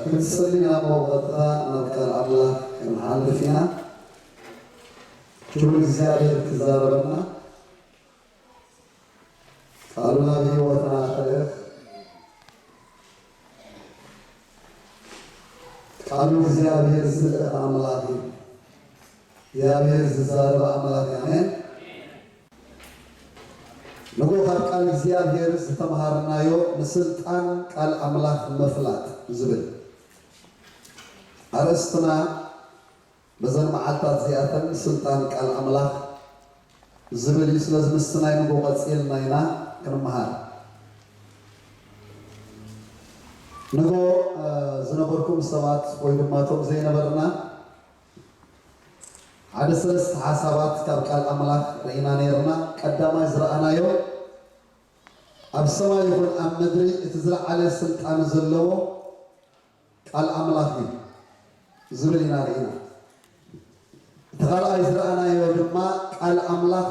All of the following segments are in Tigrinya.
ክንጽሊ ኢና። መወቐጥታ ናብ ቃል ኣምላኽ ክንሓልፍ ኢና። ክቡር እግዚኣብሔር ክዛረበና፣ ቃሉ ናብ ህይወትና ክልእኽ። ቃሉ እግዚኣብሔር ዝልእኽ ኣምላኽ እዩ። እግዚኣብሔር ዝዛረበ ኣምላኽ እዩ። ኣሜን። ንጎ ካብ ቃል እግዚኣብሔር ዝተምሃርናዮ ንስልጣን ቃል ኣምላኽ ምፍላጥ ዝብል ኣርእስትና በዘን መዓልታት እዚኣተን ስልጣን ቃል ኣምላኽ ዝብል እዩ። ስለዚ ምስቲ ናይ ንጎ ቀጺልና ኢና ክንምሃር። ንጎ፣ እ፣ ዝነበርኩም ሰባት ወይ ድማ እቶም ዘይነበርና ሓደ ሰለስተ ሓሳባት ካብ ቃል ኣምላኽ ርኢና ነይርና። ቀዳማይ ዝረኣናዮ ኣብ ሰማይ ይኹን ኣብ ምድሪ እቲ ዝለዓለ ስልጣን ዘለዎ ቃል ኣምላኽ እዩ ዝብል ኢና ርኢና። እቲ ካልኣይ ዝረኣናዮ ድማ ቃል ኣምላኽ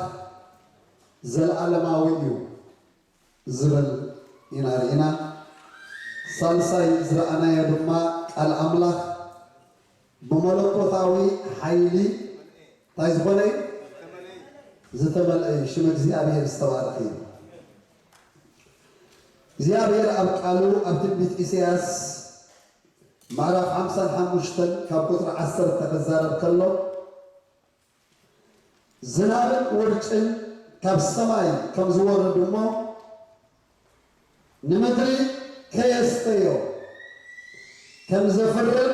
ዘለኣለማዊ እዩ ዝብል ኢና ርኢና። ሳልሳይ ዝረኣናዮ ድማ ቃል ኣምላኽ ብመለኮታዊ ሓይሊ እንታይ ዝኾነ እዩ? ዝተመልአ እዩ። ሽም እግዚኣብሔር ዝተባረኸ እዩ። እግዚኣብሔር ኣብ ቃሉ ኣብ ትንቢት ኢሳያስ ምዕራፍ ሓምሳን ሓሙሽተን ካብ ቁጽሪ ዓሰርተ ክዛረብ ከሎ፣ ዝናብን ውርጭን ካብ ሰማይ ከም ዝወርድ እሞ፣ ንምድሪ ከየስተዮ፣ ከም ዘፍርን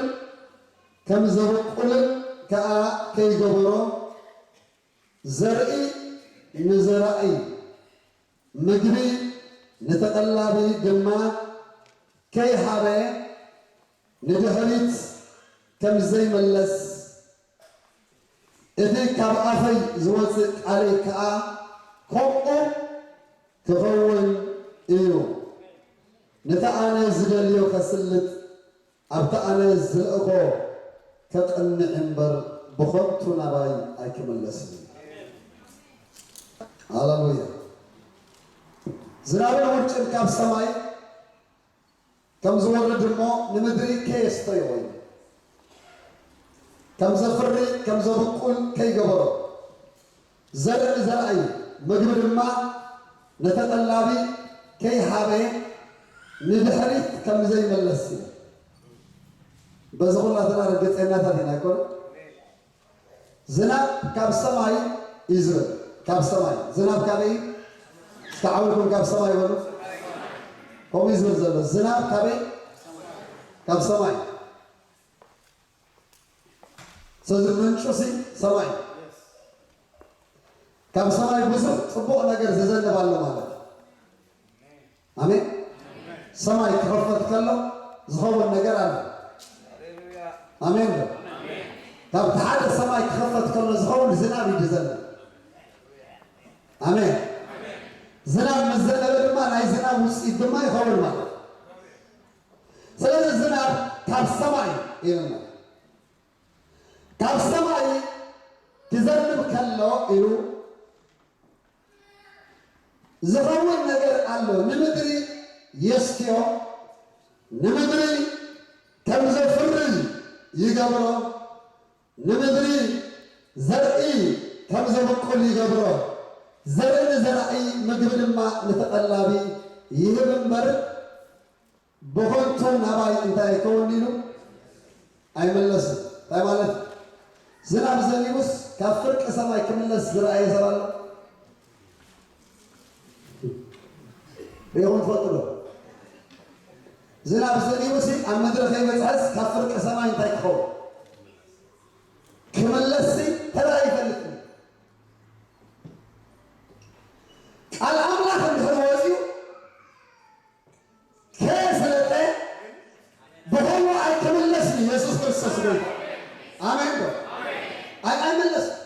ከም ዘብቁልን ከኣ ከይገበሮ፣ ዘርኢ ንዘራኢ፣ ምግቢ ንተቐላቢ ድማ ከይሃበ፣ ንድሕሪት ከም ዘይመለስ፣ እቲ ካብ ኣፈይ ዝወጽእ ቃለይ ከኣ ከምኡ ክኸውን እዩ። ነቲ ኣነ ዝደልዮ ከስልጥ፣ ኣብቲ ኣነ ዝልእኾ ከቕንዕ እምበር፣ ብኸንቱ ናባይ ኣይክምለስን። ሃሌሉያ። ዝናብን ውርጭን ካብ ሰማይ ከም ዝወርድ እሞ፣ ንምድሪ ከየስተዮ፣ ወይ ከም ዘፍሪ ከም ዘብቁል ከይገበሮ፣ ዘርኢ ንዘርኣይ፣ ምግቢ ድማ ነተቐላቢ ከይሃበ፣ ንድሕሪት ከም ዘይመለስ እዩ። በዚ ኩላትና ርግጸኛታት ኢና ኣይኮነ? ዝናብ ካብ ሰማይ እዩ ዝብል። ካብ ሰማይ። ዝናብ ካበይ እዩ? እስኪ ዓው ኢልኩም ካብ ሰማይ በሉ። ከምኡ እዩ ዝብል ዘሎ። ዝናብ ካበይ? ካብ ሰማይ። ስለዚ ምንጩ ሲ ሰማይ። ካብ ሰማይ ብዙሕ ጽቡቕ ነገር ዝዘንብ ኣሎ ማለት እዩ። ኣሜን። ሰማይ ክኸፈት ከሎ ዝኸውን ነገር ኣሎ። ኣሜን ዶ? ካብቲ ሓደ ሰማይ ክኸፈት ከሎ ዝኸውን ዝናብ እዩ ዝዘንብ። ኣሜን። ዝናብ ምስ ዘነበ ድማ ናይ ዝናብ ውፅኢት ድማ ይኸውን ማለት እዩ። ስለዚ ዝናብ ካብ ሰማይ ኢሉና፣ ካብ ሰማይ ክዘንብ ከሎ ኢሉ ዝኸውን ነገር ኣሎ። ንምድሪ የስትዮ፣ ንምድሪ ከም ዘፍሪ ይገብሮ፣ ንምድሪ ዘርኢ ከም ዘብቁል ይገብሮ። ዘርኢ ንዘራኢ፣ ምግቢ ድማ ንተቐላቢ ይህብ እምበር፣ ብኸንቱ ናባይ እንታይ ኣይከውን ኢሉ ኣይመለስን። እንታይ ማለት? ዝናብ ዘኒቡስ ካብ ፍርቂ ሰማይ ክምለስ ዝረኣየ ሰብ ኣሎ? ርኢኹም ትፈልጡ ዶ? ዝናብ ዘንቡሲ ኣብ ምድሪ ከይበጽሐስ ካብ ፍርቂ ሰማይ እንታይ ክኸውን ክምለስሲ ተራእዩ ይፈልጥ እዩ። ቃል ኣምላኽ እንድሕር ወፂኡ ከየስለጠ ብኸምኡ ኣይክምለስን እዩ። የሱስ ክርስቶስ ጎይታ። ኣሜን ዶ? ኣይ ኣይምለስን።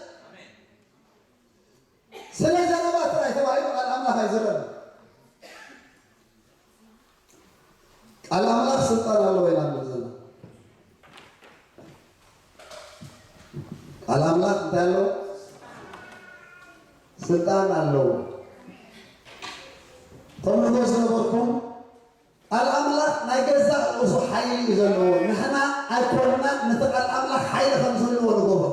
ስለ ዘረባ ጥራይ ተባሂሉ ቃል ኣምላኽ ኣይዝረብን። ቃል ኣምላኽ ስልጣን ኣለዎ ኢና ንብል ዘለና። ቃል ኣምላኽ እንታይ ኣለዎ? ስልጣን ኣለዎ። እቶም ንጎ ዝነበርኩም ቃል ኣምላኽ ናይ ገዛእ ርእሱ ሓይሊ እዩ ዘለዎ። ንሕና ኣይኮንና ነቲ ቃል ኣምላኽ ሓይሊ ከም ዝህልዎ ንገብሮ።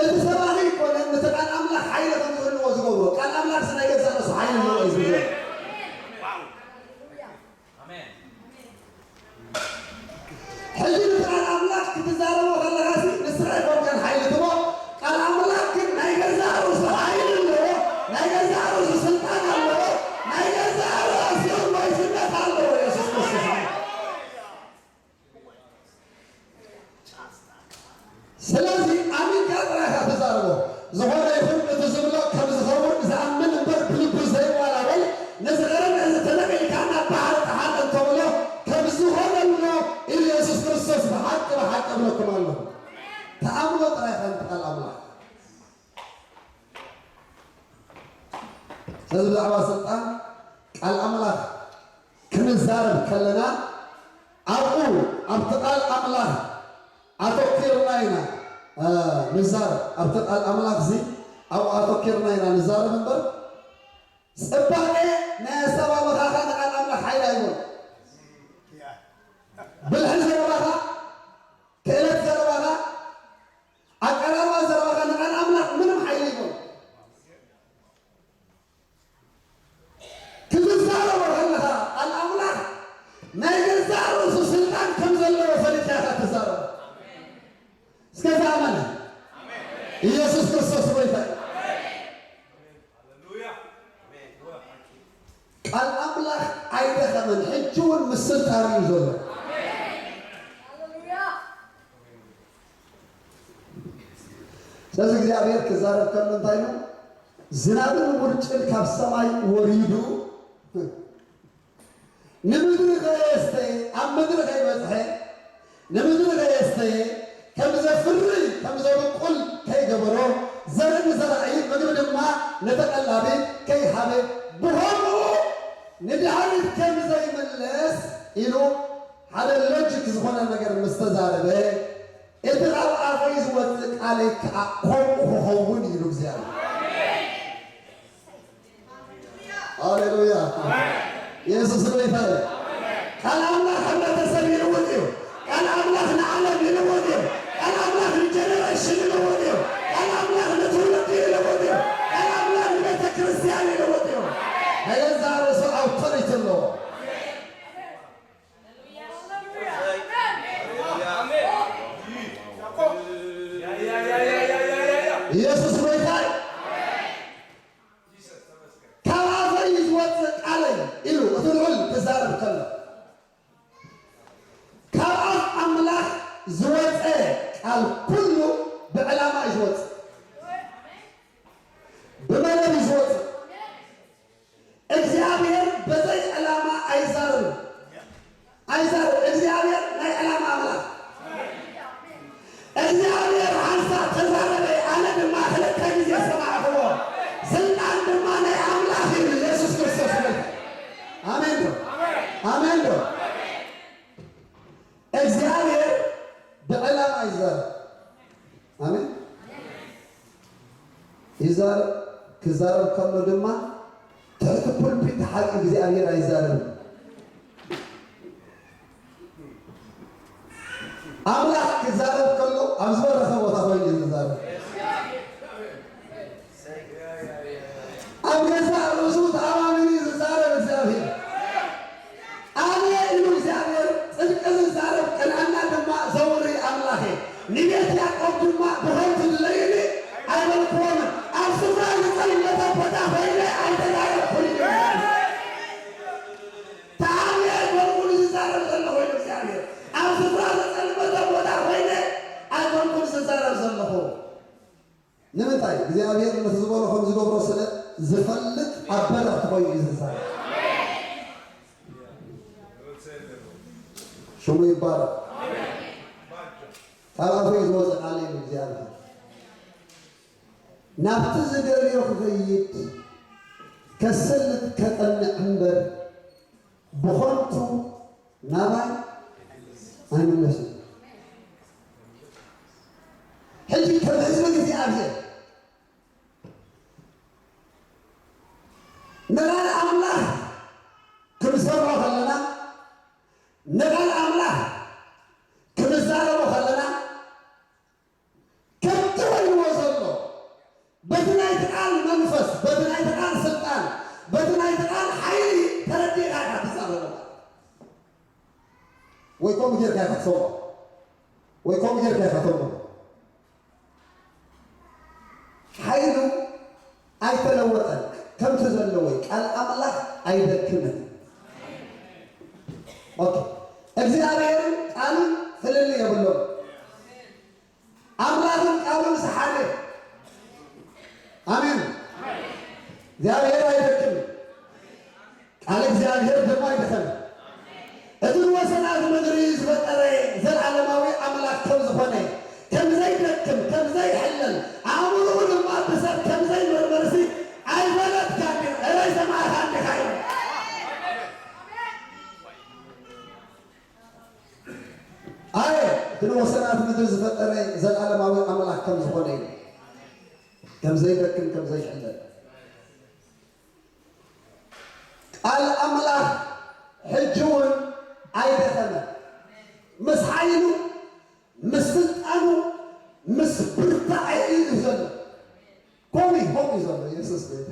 እቲ ሰባኺ ኣይኮነን ነቲ ቃል ኣምላኽ ሓይሊ ከም ዝህልዎ ዝገብሮ። ቃል ኣምላኽስ ናይ ገዛእ ርእሱ ሓይሊ ኣለዎ እዩ ዝብል። ሕጂ ነቲ ቃል ኣምላኽ ክትዛረቦ ከለኻሲ ንስኻ ኣይኮንካን ሓይሊ ትቦ። ቃል ኣምላኽ ግን ናይ ገዛእ ርእሱ ሓይሊ ኣለዎ። ናይ ገዛእ ርእሱ ስልጣን ኣለዎ። ናይ ገዛእ ርእሱ ሞይትነት ኣለዎ። የሱስ ክርስቶስ። ስለዚ ኣሚንካ ጥራይ ኢኻ ትዛረቦ። ዝኾነ ይኹን እቲ ዝብሎ ከም ዝኸውን ዝኣምን እምበር ብልቡ ዘይዋላወል፣ ነዚ ቐረብ እዚ ተነቒልካ ናብ ባሕሪ ጠሓል እንተብሎ ከም ዝኾነሉ ኢሉ የሱስ ክርስቶስ ብሓቂ ብሓቂ እብለኩም ኣለኹ። ተኣምኖ ጥራይ ኢኻ ነቲ ቃል ኣምላኽ። ስለዚ ብዛዕባ ስልጣን ቃል ኣምላኽ ክንዛረብ ከለና ኣብኡ ኣብቲ ቃል ኣምላኽ ኣተኪርና ኢና እ፣ ንዛረብ። ኣብቲ ቃል ኣምላኽ እዚ ኣብኡ ኣተኪርና ኢና ንዛረብ እምበር ጽባቐ ናይ ኣሰማምኻኻ ንቃል ኣምላኽ ሓይሊ ኣይብሉን። ብልሒ ዘረባኻ፣ ክእለት ዘረባኻ፣ ኣቀራርባ ዘረባኻ ንቃል ኣምላኽ ምንም ሓይሊ ኣይብሉን። ክትዛረቦ ከለኻ ቃል ኣምላኽ ናይ ገዛእ ርእሱ ስልጣን ከም ዘለዎ ፈሊጥካ ኢኻ ትዛረቦ። እስከ ዝኣመነ ኢየሱስ ክርስቶስ ጎይታ እዩ። ቃል ኣምላኽ ኣይደኸመን፣ ሕጂ እውን ምስ ስልጣን እዩ ዘሎ። ስለዚ እግዚኣብሔር ክዛረብ ከሎ እንታይ ኢሉ? ዝናብን ውርጭን ካብ ሰማይ ወሪዱ ንምድሪ ከየስተየ፣ ኣብ ምድሪ ከይበጽሐ፣ ንምድሪ ከየስተየ፣ ከም ዘፍሪ፣ ከም ዘብቁል ከይገበሮ፣ ዘርኢ ንዘራኢ፣ ምግቢ ድማ ነተቐላቢ ከይሃበ፣ ብኸምኡ ንድሕሪት ከም ዘይምለስ ኢሉ ሓደ ሎጂክ ዝኾነ ነገር ምስ ተዛረበ፣ እቲ ካብ ኣፈይ ዝወጽእ ቃለይ ከኣ ከምኡ ክኸውን ኢሉ እግዚኣብሔር። ሃሌሉያ። የሱስ ጎይታ እዩ። ቃል ኣምላኽ ሕብረተሰብ ይልውጥ እዩ። ቃል ኣምላኽ ንዓለም ይልውጥ እዩ። ቃል ኣምላኽ ንጀነሬሽን ይልውጥ እዩ። ቃል ኣምላኽ ንትውልዲ ይልውጥ እዩ። ቃል ኣምላኽ ንቤተ ክርስቲያን ይልውጥ እዩ። ናይ ገዛእ ርእሱ ኣውቶሪቲ ኣለዎ። ኢየሱስ ጎይታ እዩ። ካብ ኣፈይ ዝወፅእ ቃለይ ኢሉ እቲ ልዑል ክዛረብ ከሎ፣ ካብ ኣፍ ኣምላኽ ዝወፀ ቃል ኩሉ ብዕላማ እዩ ዝወፅእ፣ ብመደብ እዩ ዝወፅእ። እግዚኣብሔር በዘይ ዕላማ ኣይዛረብን። ኣይዛረብ። እግዚኣብሔር ናይ ዕላማ ኣምላኽ። እግዚኣብሔር ሓንሳብ ተዛረበ፣ ኣነ ድማ ክልተ ግዜ ሰማዕኽዎ። ስልጣን ድማ ናይ ኣምላኽ እዩ። ኢየሱስ ክርስቶስ ይበልዕ። ኣሜን ዶ? ኣሜን ዶ? እግዚኣብሔር ብዕላማ ይዛረብ። ኣሜን። ይዛረብ። ክዛረብ ከሎ ድማ ትሕቲ ፑልፒት ሓቂ እግዚኣብሔር ኣይዛረብን። ኣምላኽ ክዛረብ ከሎ ኣብ ዝበረኸ ቦታ ኮይኑ እዩ ዝዛረብ። ኣብ ገዛእ ርእሱ ተኣማሚኑ እዩ ዝዛረብ እግዚኣብሔር። ኣነ ኢሉ እግዚኣብሔር ጽድቂ ዝዛረብ ቅንዕና ድማ ዘውሪ ኣምላኽ እየ። ንቤት ያዕቆብ ድማ ብኸንቱ ድለዩኒ ኣይበልክዎምን። ኣብ ስፍራ ዝጸልመተ ቦታ ኮይነ ኣይተዛረብኩን እዩ። ዝፈልጥ ኣብ በረኽቲ ኮይኑ እዩ ዝዛረብ። ሽሙ ይባረኽ። ካብ ኣፈይ ዝወፀ ቃል እዩ እግዚኣብሔር። ናብቲ ዝደልዮ ክኸይድ ከሰልጥ ከጠንዕ እምበር ብኾንቱ ናባይ ኣይምለስን። ሕጂ ከም ህዝቢ እግዚኣብሔር ንቓል ኣምላኽ ክንሰምዖ ከለና፣ ንቓል ኣምላኽ ክንዛረቦ ከለና፣ ከምቲ ኮይንዎ ዘሎ በቲ ናይቲ ቃል መንፈስ፣ በቲ ናይቲ ቃል ስልጣን፣ በቲ ናይቲ ቃል ሓይሊ ተረዲእካ ኢኻ ትዛረቦ። ወይ ከምኡ ጌርካ ኢኻ ትሰምዖ፣ ወይ ከምኡ ጌርካ ኢኻ ተንብቦ። ሓይሉ ኣይተለወጠን፣ ከምቲ ዘለዎ እዩ። ቃል ኣምላኽ ኣይደክምን። ኦኬ፣ እግዚኣብሔርን ቃልን ፍልልይ የብሎም። ኣምላኽን ቃሉን ሰሓደ። ኣሜን። እግዚኣብሔር ኣይደክምን። ቃል እግዚኣብሔር ድማ ኣይደኸመን። እቲ ንወሰናት ምድሪ ዝፈጠረ ዘለዓለማዊ ኣምላኽ ከም ዝኾነ፣ ከም ዘይደክም፣ ከም ዘይሕለል፣ ኣእምሮኡ ድማ ብሰብ ከም ዘይምርምርሲ ኣይፈለጥካን ዲኻ? እረ ኣይሰማዕካን ዲኻ? ኢሉ። ኣየ፣ እቲ ንወሰናት ምድሪ ዝፈጠረ ዘለዓለማዊ ኣምላኽ ከም ዝኾነ ኢሉ። ከም ዘይደክም፣ ከም ዘይሕለል። ቃል ኣምላኽ ሕጂ እውን ኣይደኸመን። ምስ ሓይሉ፣ ምስ ስልጣኑ፣ ምስ ብርታዐ እዩ ዘሎ። ከምኡ እዩ፣ ከምኡ እዩ ዘሎ። የሱስ ጎይታ።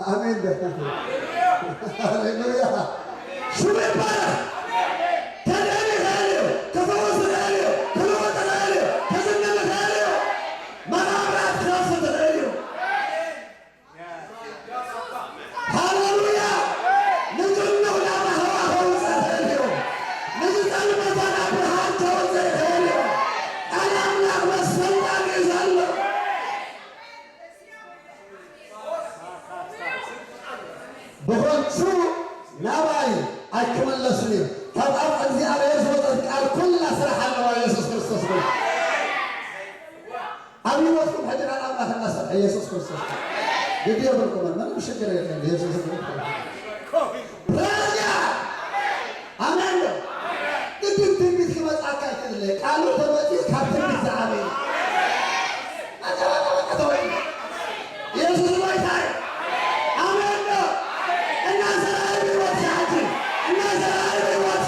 ኣሜን በል። ሃሌሉያ። ሽሙ ይባረኽ። ከድሕን ይኽእል እዩ። ክፈውስ ይኽእል እዩ። ክልውጥ ይኽእል እዩ። ክዝምም ይኽእል እዩ። መቓብራት ክኸፍት ይኽእል እዩ። ሃሌሉያ። ንጭኑቕ ናብ ራህዋ ከውፅእ ይኽእል እዩ። ንዝፀልመተ ናብ ብርሃን ከውፅእ ይኽእል እዩ። ቃል ኣምላኽ መሰልጣን እዩ ዘሎ። ብኸንቱ ናባይ ኣይክምለስን እዩ። ካብ ኣፍ እግዚኣብሔር ዝወፀት ቃል ኩላ ስራሕ ኣለዋ። የሱስ ክርስቶስ ጎይታ። ኣብ ህይወትኩም ሕጂ ቃል ኣምላኽ እናሰርሐ የሱስ ክርስቶስ። ግዲ የብልኩምን፣ ምንም ሽግር የለን። የሱስ ክርስቶስ። ፕራዝያ። ኣሜን ዶ? ግድን ትንቢት ክመጽኣካ ኣይክእልን። ቃሉ ተመጺኡ ካብ ትንቢት ዝዓበየ። የሱስ ጎይታ እዩ። ኣሜን ዶ? እና ዘራይ ህይወት ሓጂ፣ እና ዘራይ ህይወት፣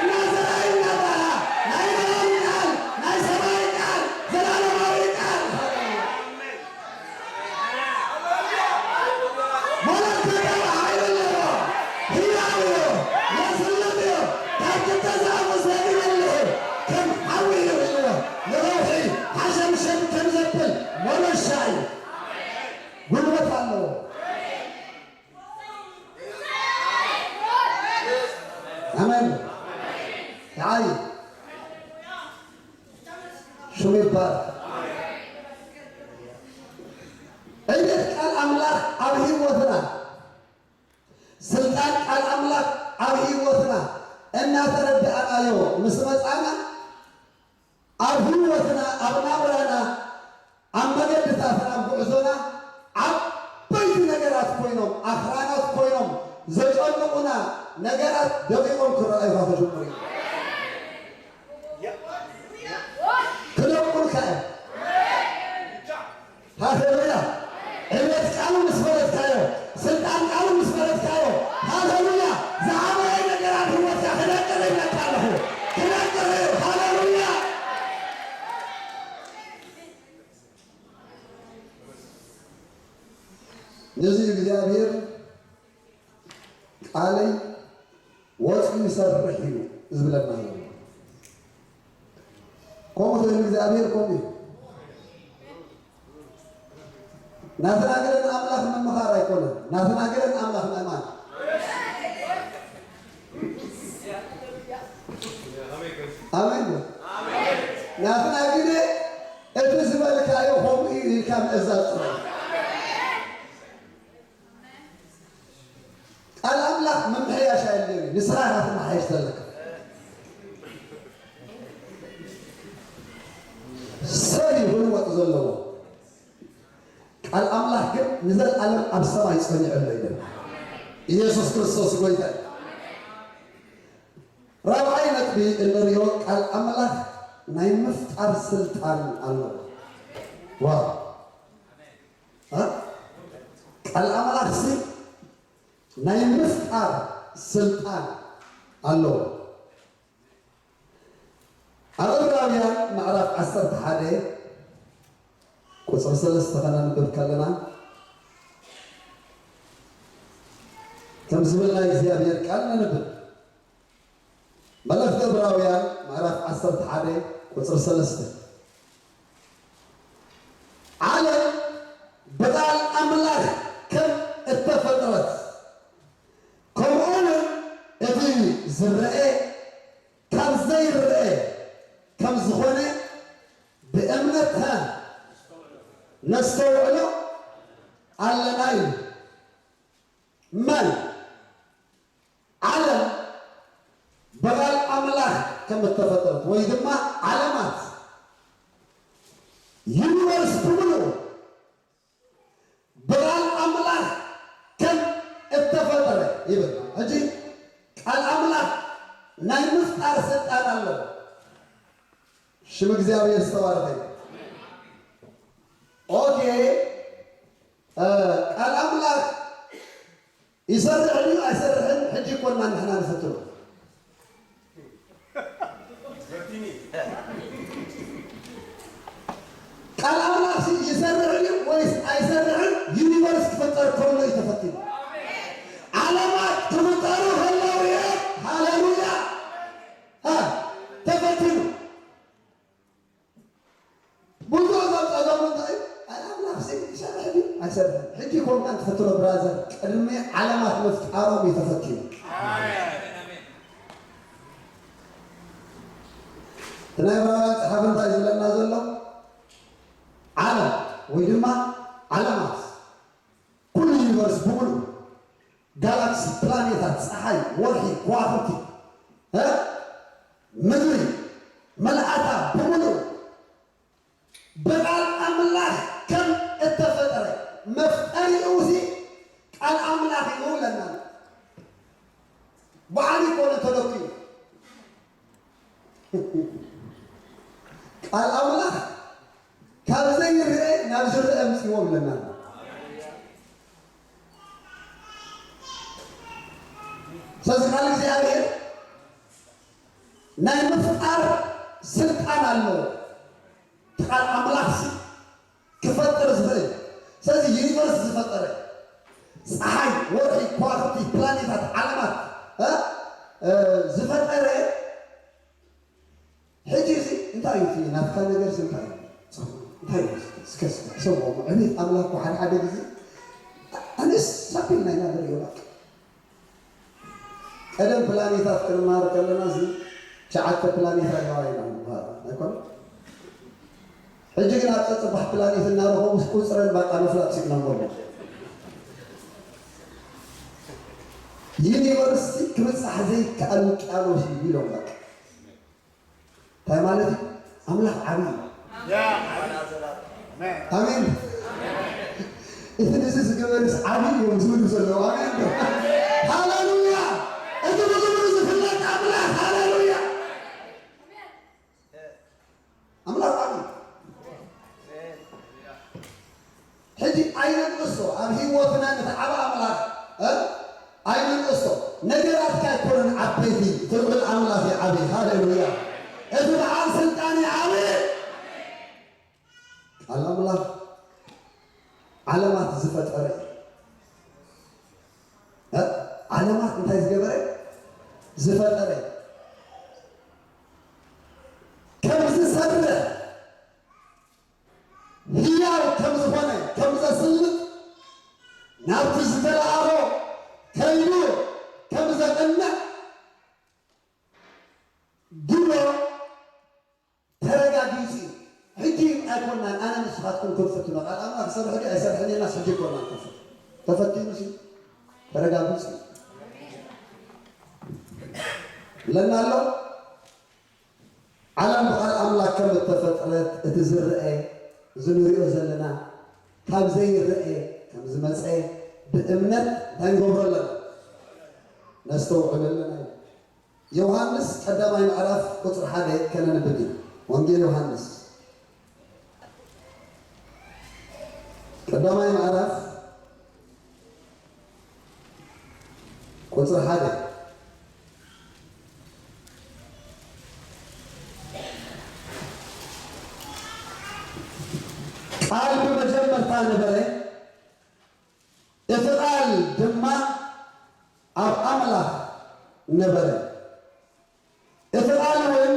እና ዘራይ እናባላ፣ ናይ ብርሃን ቃል፣ ናይ ሰማይ ቃል፣ ዘላለማዊ ቃል። መለኮታዊ ሓይሊ ኣለዎ። ህያው እዩ። የስልጥ እዩ። ካብ ክልተ ዛዕቡ ዘግበልሑ ከም ሓዊ እዩ ኢልዎ። ንረውሒ ሓሸምሸም ከም ዘብል መሎሻ እዩ። ጉልበት ኣለዎ። ኣሜን። ይዓይ። ሽሙ ይባረክ። ዕቤት ቃል ኣምላኽ ኣብ ህይወትና፣ ስልጣን ቃል ኣምላኽ ኣብ ህይወትና እናተረዳእናዮ ምስ መጻና፣ ኣብ ህይወትና፣ ኣብ ናብራና፣ ኣብ መገድታትና፣ ኣብ ጉዕዞና ዓበይቲ ነገራት ኮይኖም፣ ኣኽራናት ኮይኖም ዘጨንቑና ነገራት ደቂቖም ክረኣዩኻ ክጅምሩ እዮም። ክደቁልካ እዮም። ሃሌሉያ። ዕብየት ቃሉ ምስ ፈለጥካዮ፣ ስልጣን ቃሉ ምስ ፈለጥካዮ፣ ሃሌሉያ፣ ዝዓበየ ነገር ኣብ ህይወትካ ክነቅር ይብለካ ኣለኹ። ክነቅር እዩ። ሃሌሉያ። ነዚ እግዚኣብሔር ቃለይ ወፂኡ ይሰርሕ እዩ ዝብለና ዘሎ። ከምኡ ተይሉ እግዚኣብሔር ከምኡ እዩ። ናተናግረን ኣምላኽ ምምኻር ኣይኮነን። ናተናግረን ኣምላኽ ምእማን። ኣሜን። ናተናግረ እቲ ዝበልካዮ ከምኡ እዩ ኢልካ ምእዛዝ ጥራይ። ምምሕያሽ ኣየድልዮን እዩ። ንስኻ ኢኻ ትመሓየሽ ዘለካ። ሰብ እዩ ክልወጥ ዘለዎ። ቃል ኣምላኽ ግን ንዘለኣለም ኣብ ሰማይ ጸኒዑ ኣሎ ይብል። ኢየሱስ ክርስቶስ ጎይታ እዩ። ራብዓይ ነጥቢ እንሪኦ፣ ቃል ኣምላኽ ናይ ምፍጣር ስልጣን ኣለዎ። ዋው! እ? ቃል ኣምላኽሲ ናይ ምፍጣር ስልጣን ኣለዎ። ኣብ ዕብራውያን ምዕራፍ ዓሰርተ ሓደ ቁጽሪ ሰለስተ ከነንብብ ከለና፣ ከም ዝብል ናይ እግዚኣብሔር ቃል ነንብብ። መልእኽቲ ዕብራውያን ምዕራፍ ዓሰርተ ሓደ ቁጽሪ ሰለስተ፣ ዓለም ብቓል ኣምላኽ ከም እተፈጥረት፣ ከምኡ እውን እቲ ዝረአ ካብ ዘይረአ ከም ዝኾነ ብእምነት ነስተውዕሎ ኣለና እዩ። መን? ዓለም ብቓል ኣምላኽ ከም እተፈጠረት ወይ ድማ ዓለማት፣ ዩኒቨርስ ብምሉኡ ብቓል ኣምላኽ ከም እተፈጠረ ይብል። ሕጂ ቃል ኣምላኽ ናይ ምፍጣር ስልጣን ኣለዎ። ሽም እግዚኣብሔር ዝተባረኸ ይሁን። ኦኬ፣ እ፣ ቃል ኣምላኽ ይሰርሕ ድዩ ኣይሰርሕን? ሕጂ እኮ እና ንሕና ንፍትኖ። ቃል ኣምላኽ ሲ ይሰርሕ ድዩ ወይስ ኣይሰርሕን? ዩኒቨርስ ክፍጠር ከሎ እዩ ተፈቲኑ። ዓለማት ክፍጠሩ ከለዉ እዮም። ሃሌሉያ! ሃ፣ ተፈቲኑ። ብዙሕ ሰብ ጸገሙ እንታይ እዩ? ቃል ኣምላኽ ሲ ይሰርሕ ድዩ ኣይሰርሕን? ሕጂ ኮንካ ትፍትኖ ብራዘር፣ ቅድሚ ዓለማት ምፍጣሮም እዩ ተፈቲኑ። እቲ ናይ ዕብራውያን ጸሓፊ እንታይ ዝብለና ዘሎ? ዓለም ወይ ድማ ዓለማት፣ ኩሉ ዩኒቨርስ ብምሉእ፣ ጋላክሲ፣ ፕላኔታት፣ ጸሓይ፣ ወርሒ፣ ከዋኽብቲ፣ እ፣ ምድሪ፣ መልኣታ ብምሉእ ብቓል ኣምላኽ ከም እተፈጠረ፣ መፍጠሪኡ ሲ ቃል ኣምላኽ እዩ ለና። ባዕሉ ይኮነ ተለኩ እዩ። ቃል ኣምላኽ ካብ ዘይርአ ናብ ዝርአ ኣምጽእዎ ብለና ኣሎ። ስለዚ ቃል እግዚኣብሔር ናይ ምፍጣር ስልጣን ኣለዎ። እቲ ቃል ኣምላኽሲ ክፈጥር ዝኽእል። ስለዚ ዩኒቨርስ ዝፈጠረ፣ ፀሓይ፣ ወርሒ፣ ከዋኽብቲ፣ ፕላኔታት፣ ዓለማት፣ እ፣ እ፣ ዝፈጠረ፣ ሕጂ እዚ እንታይ እዩ እቲ ናትካ ነገርሲ እንታይ እዩ? እንታይ እዩ? እስከ፣ እስከ፣ ሰምዖ። ዕቤት ኣምላኽ እኮ ሓደ ሓደ ግዜ ኣነስ ሳቢልና ኢና ንሪኦ በቃ። ቀደም ፕላኔታት ክንማር ከለና እዚ ትሽዓተ ፕላኔት ኣለዋ ኢና ንበሃል ኣይኮነ? ሕጂ ግን ኣብ ጸጽባሕ ፕላኔት እናረኸቡ ቁጽረን በቃ ምፍላጥ ስኢኖም በሉ። ዩኒቨርሲቲ ክብጻሕ ዘይከኣል ውቅያኖስ እዩ ኢሎም በቃ። እንታይ ማለት እዩ? ኣምላኽ ዓብዪ እዩ። ኣሜን። እቲ ነዚ ዝገበርስ ዓብዪ እዮም ዝብሉ ዘለዉ። ኣሜን ዶ? ሃሌሉያ! እቲ ብኽብሩ ዝፍለጥ ኣምላኽ፣ ሃሌሉያ! ኣምላኽ ዓብዪ እዩ። ሕጂ ኣይነንእሶ፣ ኣብ ህይወትና ነቲ ዓቢ ኣምላኽ፣ እ፣ ኣይነንእሶ። ነገራትካ ኣይኮነን ዓበይቲ፣ እቲ ልዑል ኣምላኽ እዩ ዓብዪ። ሃሌሉያ! እቲ በዓል ስልጣን እዩ ዓብዪ። ቃል ኣምላኽ ዓለማት ዝፈጠረ እዩ። እ፣ ዓለማት እንታይ ዝገበረ? ዝፈጠረ። ከም ዝሰርሕ ህያው ከም ዝኾነ፣ ከም ዘስልጥ፣ ናብቲ ዝተለኣኾ ከይዱ ከም ዘቕንዕ ግብሮ ተረጋጊጹ እዩ። ሕጂ ኣይኮናን ኣነ ንስኻትኩም ክንፍትኖ። ቃል ኣምላኽ ይሰርሕ ድዩ ኣይሰርሕን ኢልናስ ሕጂ ኣይኮናን ክንፍትኖ። ተፈቲኑስ እዩ። ተረጋጊጹ እዩ። ብለና ኣሎ። ዓለም ብቓል ኣምላኽ ከም እተፈጥረት እቲ ዝረአ፣ እዚ ንሪኦ ዘለና፣ ካብ ዘይረአ ከም ዝመጸ ብእምነት እንታይ ንገብሮ ኣለና? ነስተውዕል ኣለና። ዮሃንስ ቀዳማይ ምዕራፍ ቁጽሪ ሓደ ከነንብብ ኢና። ወንጌል ዮሃንስ ቀዳማይ ምዕራፍ ቁጽሪ ሓደ። ቃል ብመጀመርታ ነበረ፣ እቲ ቃል ድማ ኣብ ኣምላኽ ነበረ፣ እቲ ቃል እውን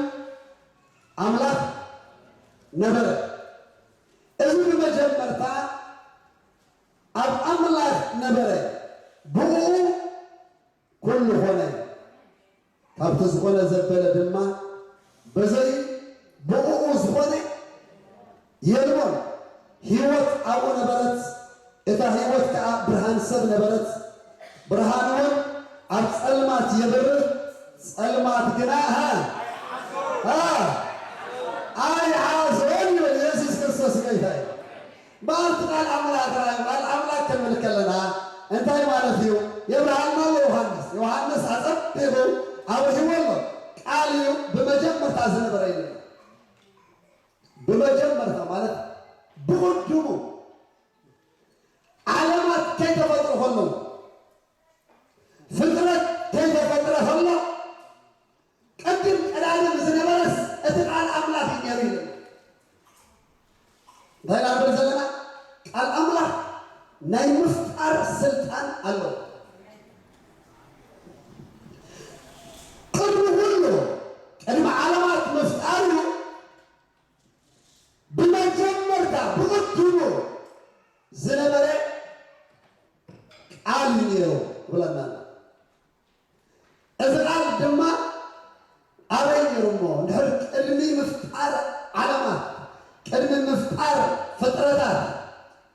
ኣምላኽ ነበረ። እዚ ብመጀመርታ ኣብ ኣምላኽ ነበረ፣ ብእኡ ኩሉ ኾነ። ካብቲ ዝኾነ ዘበለ ድማ በዘይ ብእኡ ዝኾነ የልቦን። ህይወት ኣብኡ ነበረት፣ እታ ህይወት ከኣ ብርሃን ሰብ ነበረት። ብርሃን እውን ኣብ ጸልማት የብርህ፣ ጸልማት ግና፣ ሃ፣ ሃ፣ ኣይሓዞን ይብል። የሱስ ክርስቶስ ጎይታ እዩ። በኣልቲ ቃል ኣምላኽ ርኣዩ፣ ቃል ኣምላኽ ክንብል ከለና እንታይ ማለት እዩ? የብርሃልና ኣሎ ዮሃንስ። ዮሃንስ ኣጸቢቑ ኣብርሂዎ ኣሎ። ቃል እዩ ብመጀመርታ ዝነበረ ኢሉ። ብመጀመርታ ማለት ብቕድሙ ዓለማት ከይተፈጥሩ ከለዉ፣ ፍጥረት ከይተፈጥረ ከሎ ቅድም ቀዳድም ዝነበረስ እቲ ቃል ኣምላኽ እዩ ነይሩ ኢሉ። እንታይ ኢና ንብል ዘለና? ቃል ኣምላኽ ናይ ምፍጣር ስልጣን ኣለዎ። ቅድሚ ኩሉ፣ ቅድሚ ዓለማት ምፍጣሩ ብመጀመርታ ብቕድሙ ዝነበረ ቃል እዩ ነይሩ ይብለና ኣሎ። እዚ ቃል ድማ ኣበይ ነይሩ እሞ? እንድሕር ቅድሚ ምፍጣር ዓለማት፣ ቅድሚ ምፍጣር ፍጥረታት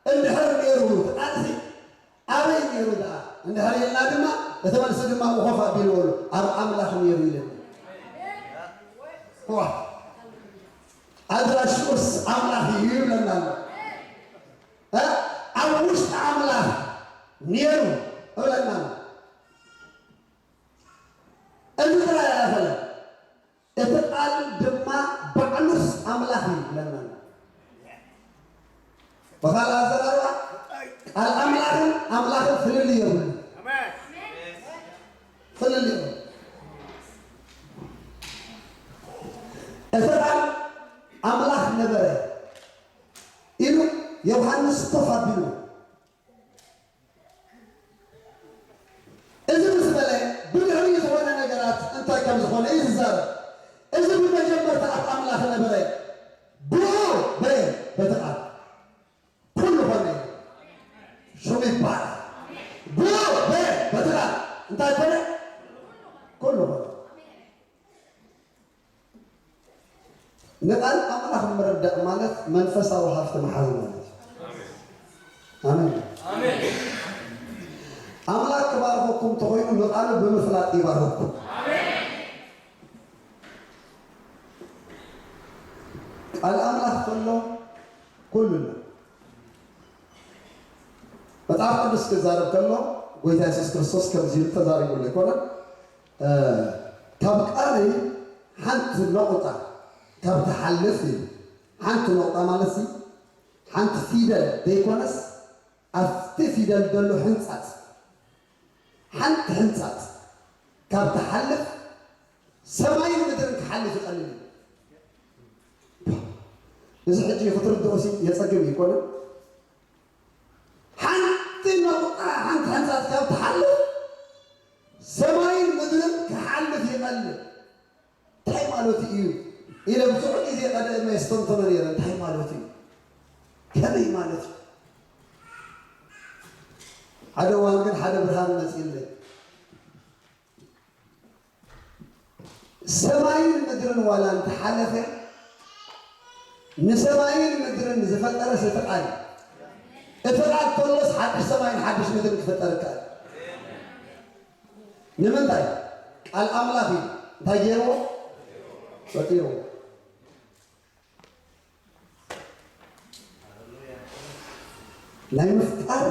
እንድሕር ነይሩ እቲ ቃልሲ ኣበይ ነይሩ ደኣ? እንድሕር ኢልና ድማ እቲ መልሲ ድማ ኮፍ ኣቢልዎ ኣሎ፣ ኣብ ኣምላኽ ነይሩ ኢለና። ዋ! ኣድራሽኡስ ኣምላኽ እዩ ይብለና ኣሎ። እ? ኣብ ውሽጢ ኣምላኽ ነይሩ እብለና ኣሎ። እዚ ጥራይ ኣይኣኸለን። እቲ ቃል ድማ ባዕሉስ ኣምላኽ እዩ ይብለና ኣሎ። ብኻልእ ኣዘራርባ ቃል ኣምላኽን ኣምላኽን ፍልልይ የብሉን። ኣሜን። ፍልልይ የብሉን። እቲ ቃል ኣምላኽ ነበረ ኢሉ ዮሃንስ ኮፍ ኣቢሉ እዚ ምስ በለ ብድሕሪኡ ዝኾነ ነገራት እንታይ ከም ዝኾነ እዩ ዝዛረብ። እዚ ብመጀመርታ ኣብ ኣምላኽ ነበረ፣ ብኡ በየ በቲ ቃል ኩሉ ኾነ። ሽሙ ይባረክ። ብኡ በየ በቲ ቃል እንታይ ኮነ? ኩሉ ኾነ። ንቃል ኣምላኽ ምርዳእ ማለት መንፈሳዊ ሃብቲ ምሓዝ ማለት እዩ። ኣሜን። ኣሜን። ኣምላኽ ክባርኸኩም እንተኾይኑ ንቃሉ ብምፍላጥ ይባርኸኩም። ኣሜን። ቃል ኣምላኽ ከሎ ኩሉ ኣሎ። መጽሓፍ ቅዱስ ክዛረብ ከሎ ጎይታ የሱስ ክርስቶስ ከምዚ ኢሉ ተዛሪቡሉ ኣይኮነን? እ፣ ካብ ቃለይ ሓንቲ ነቑጣ ካብ ትሓልፍ እዩ። ሓንቲ ነቑጣ ማለት ሲ ሓንቲ ፊደል ዘይኮነስ ኣብቲ ፊደል ዘሎ ሕንጻጽ፣ ሓንቲ ሕንጻጽ ካብ ትሓልፍ ሰማይን ምድርን ክሓልፍ ይቐልል እዩ። እዚ ሕጂ ክትርድኦ ሲ የጸግም ይኮነ። ሓንቲ ነቑጣ፣ ሓንቲ ሕንጻጽ ካብ ትሓልፍ ሰማይን ምድርን ክሓልፍ ይቐልል። እንታይ ማለት እዩ ኢለ ብዙሕ ግዜ ቀደመ የስተንተኖ ነይረ። እንታይ ማለት እዩ? ከመይ ማለት እዩ? ሓደ እዋን ግን ሓደ ብርሃን መጺእለይ። ሰማይን ምድርን ዋላ እንተሓለፈ፣ ንሰማይን ምድርን ዝፈጠረስ እቲ ቃል እዩ። እቲ ቃል ከሎስ ሓድሽ ሰማይን ሓድሽ ምድርን ክፍጠር ይከኣል። ንምንታይ? ቃል ኣምላኽ እዩ። እንታይ ገይርዎ? ፈጢርዎ። ናይ ምፍጣር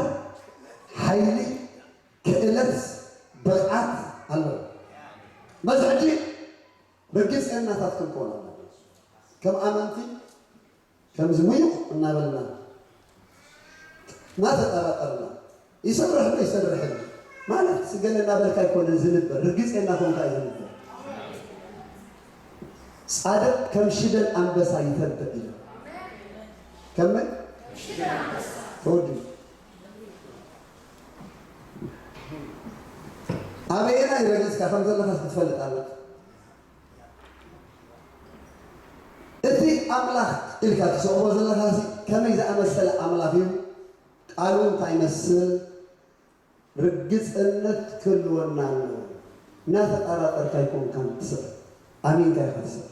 ሓይሊ፣ ክእለት፣ ብቕዓት ኣለዎ። በዚ ሕጂ ርግጽ የናታት ክንከውን ኣለና። ከም ኣመንቲ፣ ከምዚ ሙዩቕ እናበልና፣ እናተጠራጠርና፣ ይሰርሕ ዶ ይሰርሕን ማለት፣ ገለ እናበልካ ኣይኮነን ዝንበር፣ ርግጽ የናኾንካ እዩ ዝንበር። ጻድቕ ከም ሽደን ኣንበሳ ይተብዕ ኢሉ። ከም መን? ተወዲኡ። ኣበየናይ ረገጽካ ከም ዘለኻስ ክትፈልጥ ኣለካ። እቲ ኣምላኽ ኢልካ ትስዕቦ ዘለኻሲ ከመይ ዝኣመሰለ ኣምላኽ እዩ? ቃሉ እንታይ ይመስል? ርግጽነት ክህልወና ኣለዎ። እናተጠራጠርካ ኣይኮንካን ትስዕር፣ ኣሚንካ ኢኻ ትስዕር።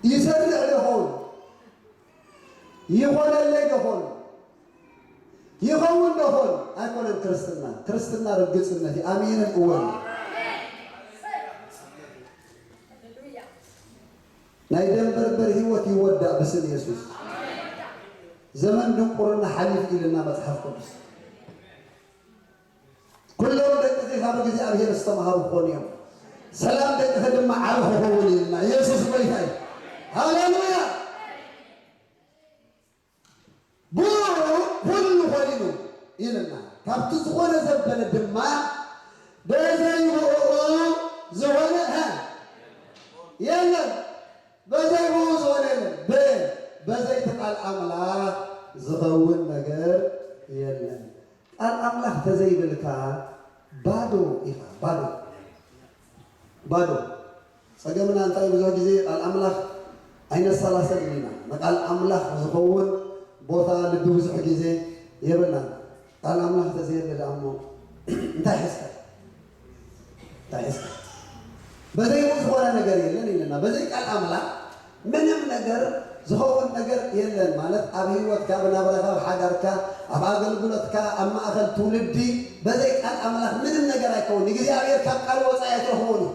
ይሰርሕ ዶ ይኸውን? ይኾነለይ ዶ ይኾን? ይኸውን ዶ ይኾን? ኣይኮነን ክርስትና። ክርስትና ርግጽነት እዩ። ኣሜንን እወን። ናይ ደንበርበር ህይወት ይወዳእ ብስም የሱስ። ዘመን ድንቁርና ሓሊፍ ኢልና መጽሓፍ ቅዱስ። ኩሎም ደቅኺ ካብ እግዚኣብሔር ዝተምሃሩ ክኾኑ እዮም፣ ሰላም ደቅኺ ድማ ዓቢ ክኸውን ኢልና። የሱስ ጎይታ እዩ። ሃሌሉያ። ብኡ ኩሉ ኾይኑ ኢልና። ካብቲ ዝኾነ ዘበለ ድማ በዘይ ብኡ ዝኾነ ሀ የለን። በዘይ ብኡ ዝኾነ የለን። በ-፣ በዘይ እቲ ቃል ኣምላኽ ዝኸውን ነገር የለን። ቃል ኣምላኽ ተዘይብልካ ባዶ ኢኻ፣ ባዶ። ባዶ። ጸገምና እንታይ ብዙሕ ግዜ ቃል ኣምላኽ ኣይነሰላሰልን ኢና። ንቃል ኣምላኽ ዝኸውን ቦታ ልቢ ብዙሕ ግዜ የብልናን። ቃል ኣምላኽ ተዘየለ ደኣ እሞ እንታይ ሒዝካ? እንታይ ሒዝካ? በዘይኡ ዝኾነ ነገር የለን ኢለና። በዘይ ቃል ኣምላኽ ምንም ነገር ዝኸውን ነገር የለን። ማለት ኣብ ህይወትካ፣ ኣብ ናብራኻ፣ ኣብ ሓዳርካ፣ ኣብ ኣገልግሎትካ፣ ኣብ ማእከል ትውልዲ በዘይ ቃል ኣምላኽ ምንም ነገር ኣይከውን። እግዚኣብሔር ካብ ቃል ወጻኢ ኣይትረኽቦን እዩ።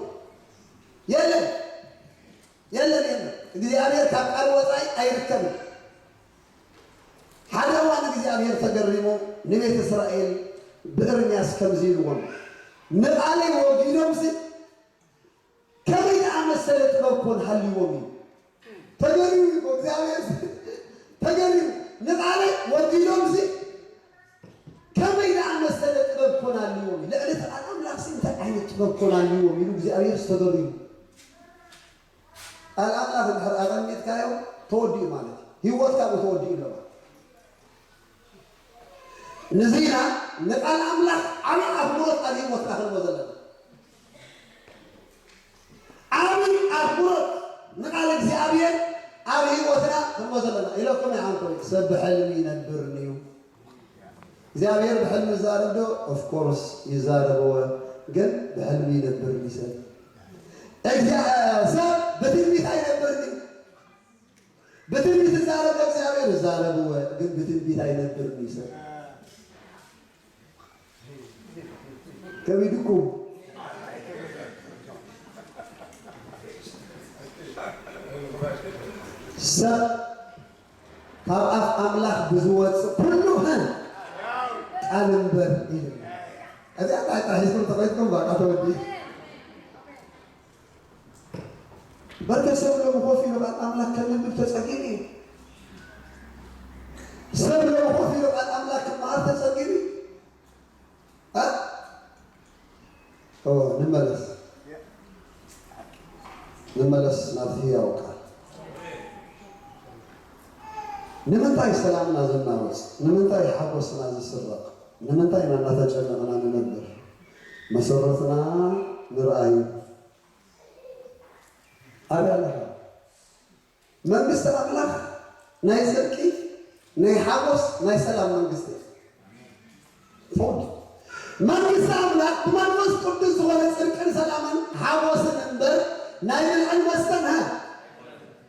የለን፣ የለን፣ የለን። እግዚኣብሔር ካብ ቃል ወጻኢ ኣይርከብን። ሓደ እዋን እግዚኣብሔር ተገሪሙ ንቤት እስራኤል ብእርምያስ ከምዚ ኢልዎም፣ "ንቓለይ ወጊዶምሲ ከመይ ዝኣመሰለ ጥበብ ኮን ሃልይዎም እዩ?" ተገሪሙ እኮ እግዚኣብሔር፣ ተገሪሙ። "ንቓለይ ወጊዶምሲ ከመይ ዝኣመሰለ ጥበብ ኮን ሃልይዎም እዩ? ልዕሊ እቲ ቃል ኣምላኽሲ እንታይ ዓይነት ጥበብ ኮን ሃልይዎም?" ኢሉ እግዚኣብሔር ዝተገሪሙ። ቃል ኣምላኽ እንድሕር ኣቐሚጥካዮ ተወዲኡ ማለት እዩ። ህይወትካ ብኡ ተወዲኡ ኣሎ ማለት እዩ። ንዚና ንቃል ኣምላኽ ዓቢ ኣኽብሮት ኣብ ህይወትና ክንቦ ዘለና። ዓቢ ኣኽብሮት ንቃል እግዚኣብሔር ኣብ ህይወትና ክንቦ ዘለና። ኢለኩም ይሓንኮ፣ ሰብ ብሕልሚ ይነብር እዩ። እግዚኣብሔር ብሕልሚ ይዛረብ ዶ? ኦፍ ኮርስ ይዛረብዎ፣ ግን ብሕልሚ ይነብር እዩ ሰብ። እግዚኣብ-፣ ሰብ ብትንቢት ኣይነብርን እዩ። ብትንቢት ይዛረብ ዶ እግዚኣብሔር? ይዛረብዎ፣ ግን ብትንቢት ኣይነብርን እዩ ሰብ። ከቢድኩም። ሰብ ካብ ኣፍ ኣምላኽ ብዝወጽእ ኩሉ፣ ህ፣ ቃል እምበር ኢሉ። እዚኣ ጥራይ ጥራይ ሒዝኩም ተኸይድኩም በቃ ተወዲኡ። በርከ ሰብ ሎሚ ኮፍ ኢሉ ቃል ኣምላኽ ከነንብብ ተጸጊሙ እዩ። ሰብ ሎሚ ኮፍ ኢሉ ቃል ኣምላኽ ክመሃር ተጸጊሙ እዩ። እ? ኦ፣ ንመለስ። ንመለስ ናብቲ ህያው ቃል። ንምንታይ ሰላምና ዝናወጽ? ንምንታይ ሓጎስና ዝስረቕ? ንምንታይ ኢና እናተጨነቕና ንነብር? መሰረትና ንርኣይ። ኣበይ ኣለኻ? መንግስቲ ኣምላኽ ናይ ጽድቂ፣ ናይ ሓጎስ፣ ናይ ሰላም መንግስቲ እያ። ፎድ። መንግስቲ ኣምላኽ ብመንፈስ ቅዱስ ዝኾነ ጽድቅን ሰላምን ሓጎስን እምበር ናይ ብልዕን መስተን፣ ሃ፣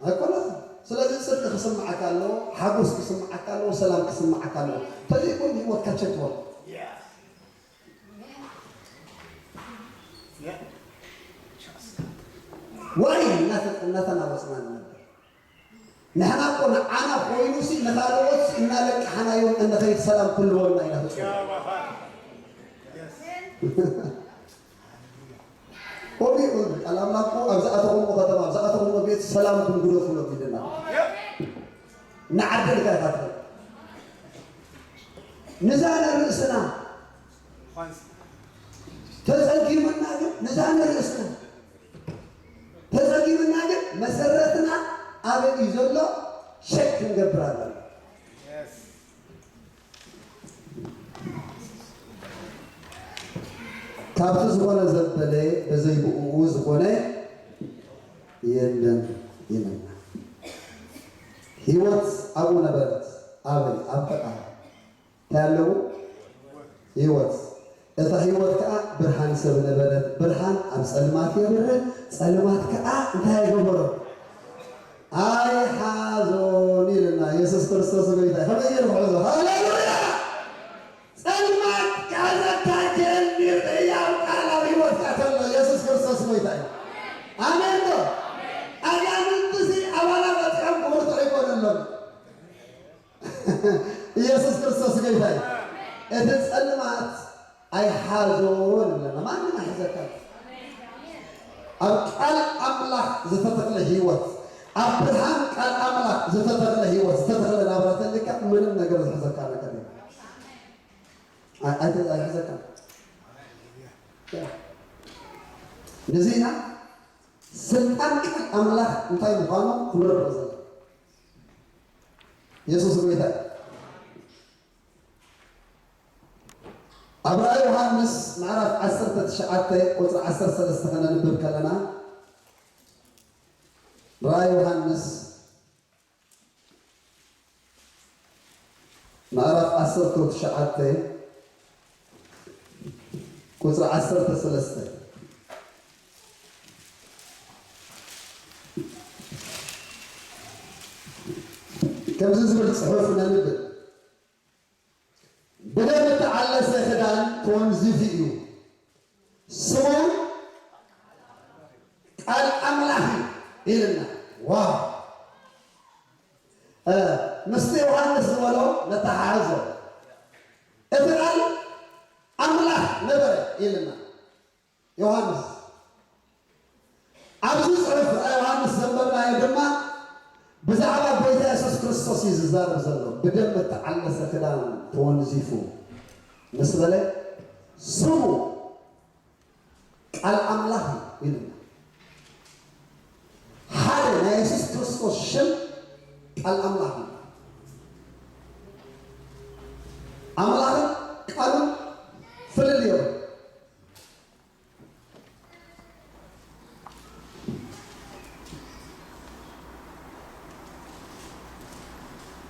ኣይኮነን። ስለዚ ጽድቂ ክስምዓካ ኣለዎ፣ ሓጎስ ክስምዓካ ኣለዎ፣ ሰላም ክስምዓካ ኣለዎ። ተዘይኮይኑ ህይወትካ ቸክ በል። ዋይ እናተ- እናተናወፅና ንነብር። ንሕና እኮ ንዓና ኮይኑሲ ንኻልኦት እናለቃሕናዮም እንኸይድ ሰላም ክህልወና ኢና ተፅውዕ። ከምኡ እዩ። ቃል ኣምላኽ እኮ ኣብ ዝኣተኹምዎ ከተማ፣ ኣብ ዝኣተኹምዎ ቤት ሰላምኩም ግደፉ ኢሎም ኢልና። ንዓደልካ ኢኻ ትብል። ንዛነ ርእስና ተጸጊምና ግን፣ ንዛነ ርእስና ተጸጊምና ግን መሰረትና ኣበይ እዩ ዘሎ ሸክ ክንገብር ኣለና። ካብቲ ዝኾነ ዘበለ በዘይ ብእኡ ዝኾነ የለን ኢለና። ህይወት ኣብኡ ነበረት። ኣበይ? ኣብ ጥቓ እንታይ ኣለዉ? ህይወት። እታ ህይወት ከኣ ብርሃን ሰብ ነበረት። ብርሃን ኣብ ጸልማት የብርህ፣ ጸልማት ከኣ እንታይ ኣይገበሮ? ኣይሓዞን ኢልና። የሱስ ክርስቶስ ጎይታ እዩ። ከመይ ገይሩ ክሕዞ? ሃሌሉያ! ጸልማት ክሕዘካ ኣይክእልን እዩ። ህያው ቃል ኣብ ህይወትካ ተሎ የሱስ ክርስቶስ ጎይታ እዩ። ኣሜን ዶ? ኣጋንንትሲ ኣባና በጺሖም ክብርትዑ ኣይኮነሎም። ኢየሱስ ክርስቶስ ጎይታ እዩ። እቲ ጸልማት ኣይሓዞን ኣለና። ማንም ኣይሕዘካን። ኣብ ቃል ኣምላኽ ዝተተኽለ ህይወት፣ ኣብ ብርሃን ቃል ኣምላኽ ዝተተኽለ ህይወት፣ ዝተተኽለ ናብራ ተልካ ምንም ነገር ዝሕዘካ ነገር የለን። ኣይ-፣ ኣይተ-፣ ኣይሕዘካን። ነዚ ኢና ስልጣን ቃል ኣምላኽ እንታይ ምዃኑ ክንረድኦ ዘለና። የሱስ ጎይታ እዩ። ኣብ ራእይ ዮሃንስ ምዕራፍ ዓሰርተ ትሽዓተ ቁጽሪ ዓሰርተ ሰለስተ ከነንብብ ከለና፣ ራእይ ዮሃንስ ምዕራፍ ዓሰርተ ትሽዓተ ቁጽሪ ዓሰርተ ሰለስተ፣ ከምዚ ዝብል ጽሑፍ ነንብብ። ብደም እተዓለሰ ክዳን ተወንዚፉ እዩ፣ ስሙ ቃል ኣምላኽ እዩ ኢልና። ዋው! እ፣ ምስቲ ዮሃንስ ዝበሎ ነተሓሕዞ። እቲ ቃል ኣምላኽ ነበረ ኢልና ዮሃንስ። ኣብዚ ጽሑፍ ራእይ ዮሃንስ ዘንበብናዮ ድማ ብዛዕባ ጎይታ የሱስ ክርስቶስ እዩ ዝዛረብ ዘሎ። ብደም እተዓለሰ ክዳን ተወንዚፉ ምስ በለ፣ ስሙ ቃል ኣምላኽ እዩ ኢልና። ሓደ ናይ የሱስ ክርስቶስ ሽም ቃል ኣምላኽ እዩ። ኣምላኽን ቃሉን ፍልልይ እዮም።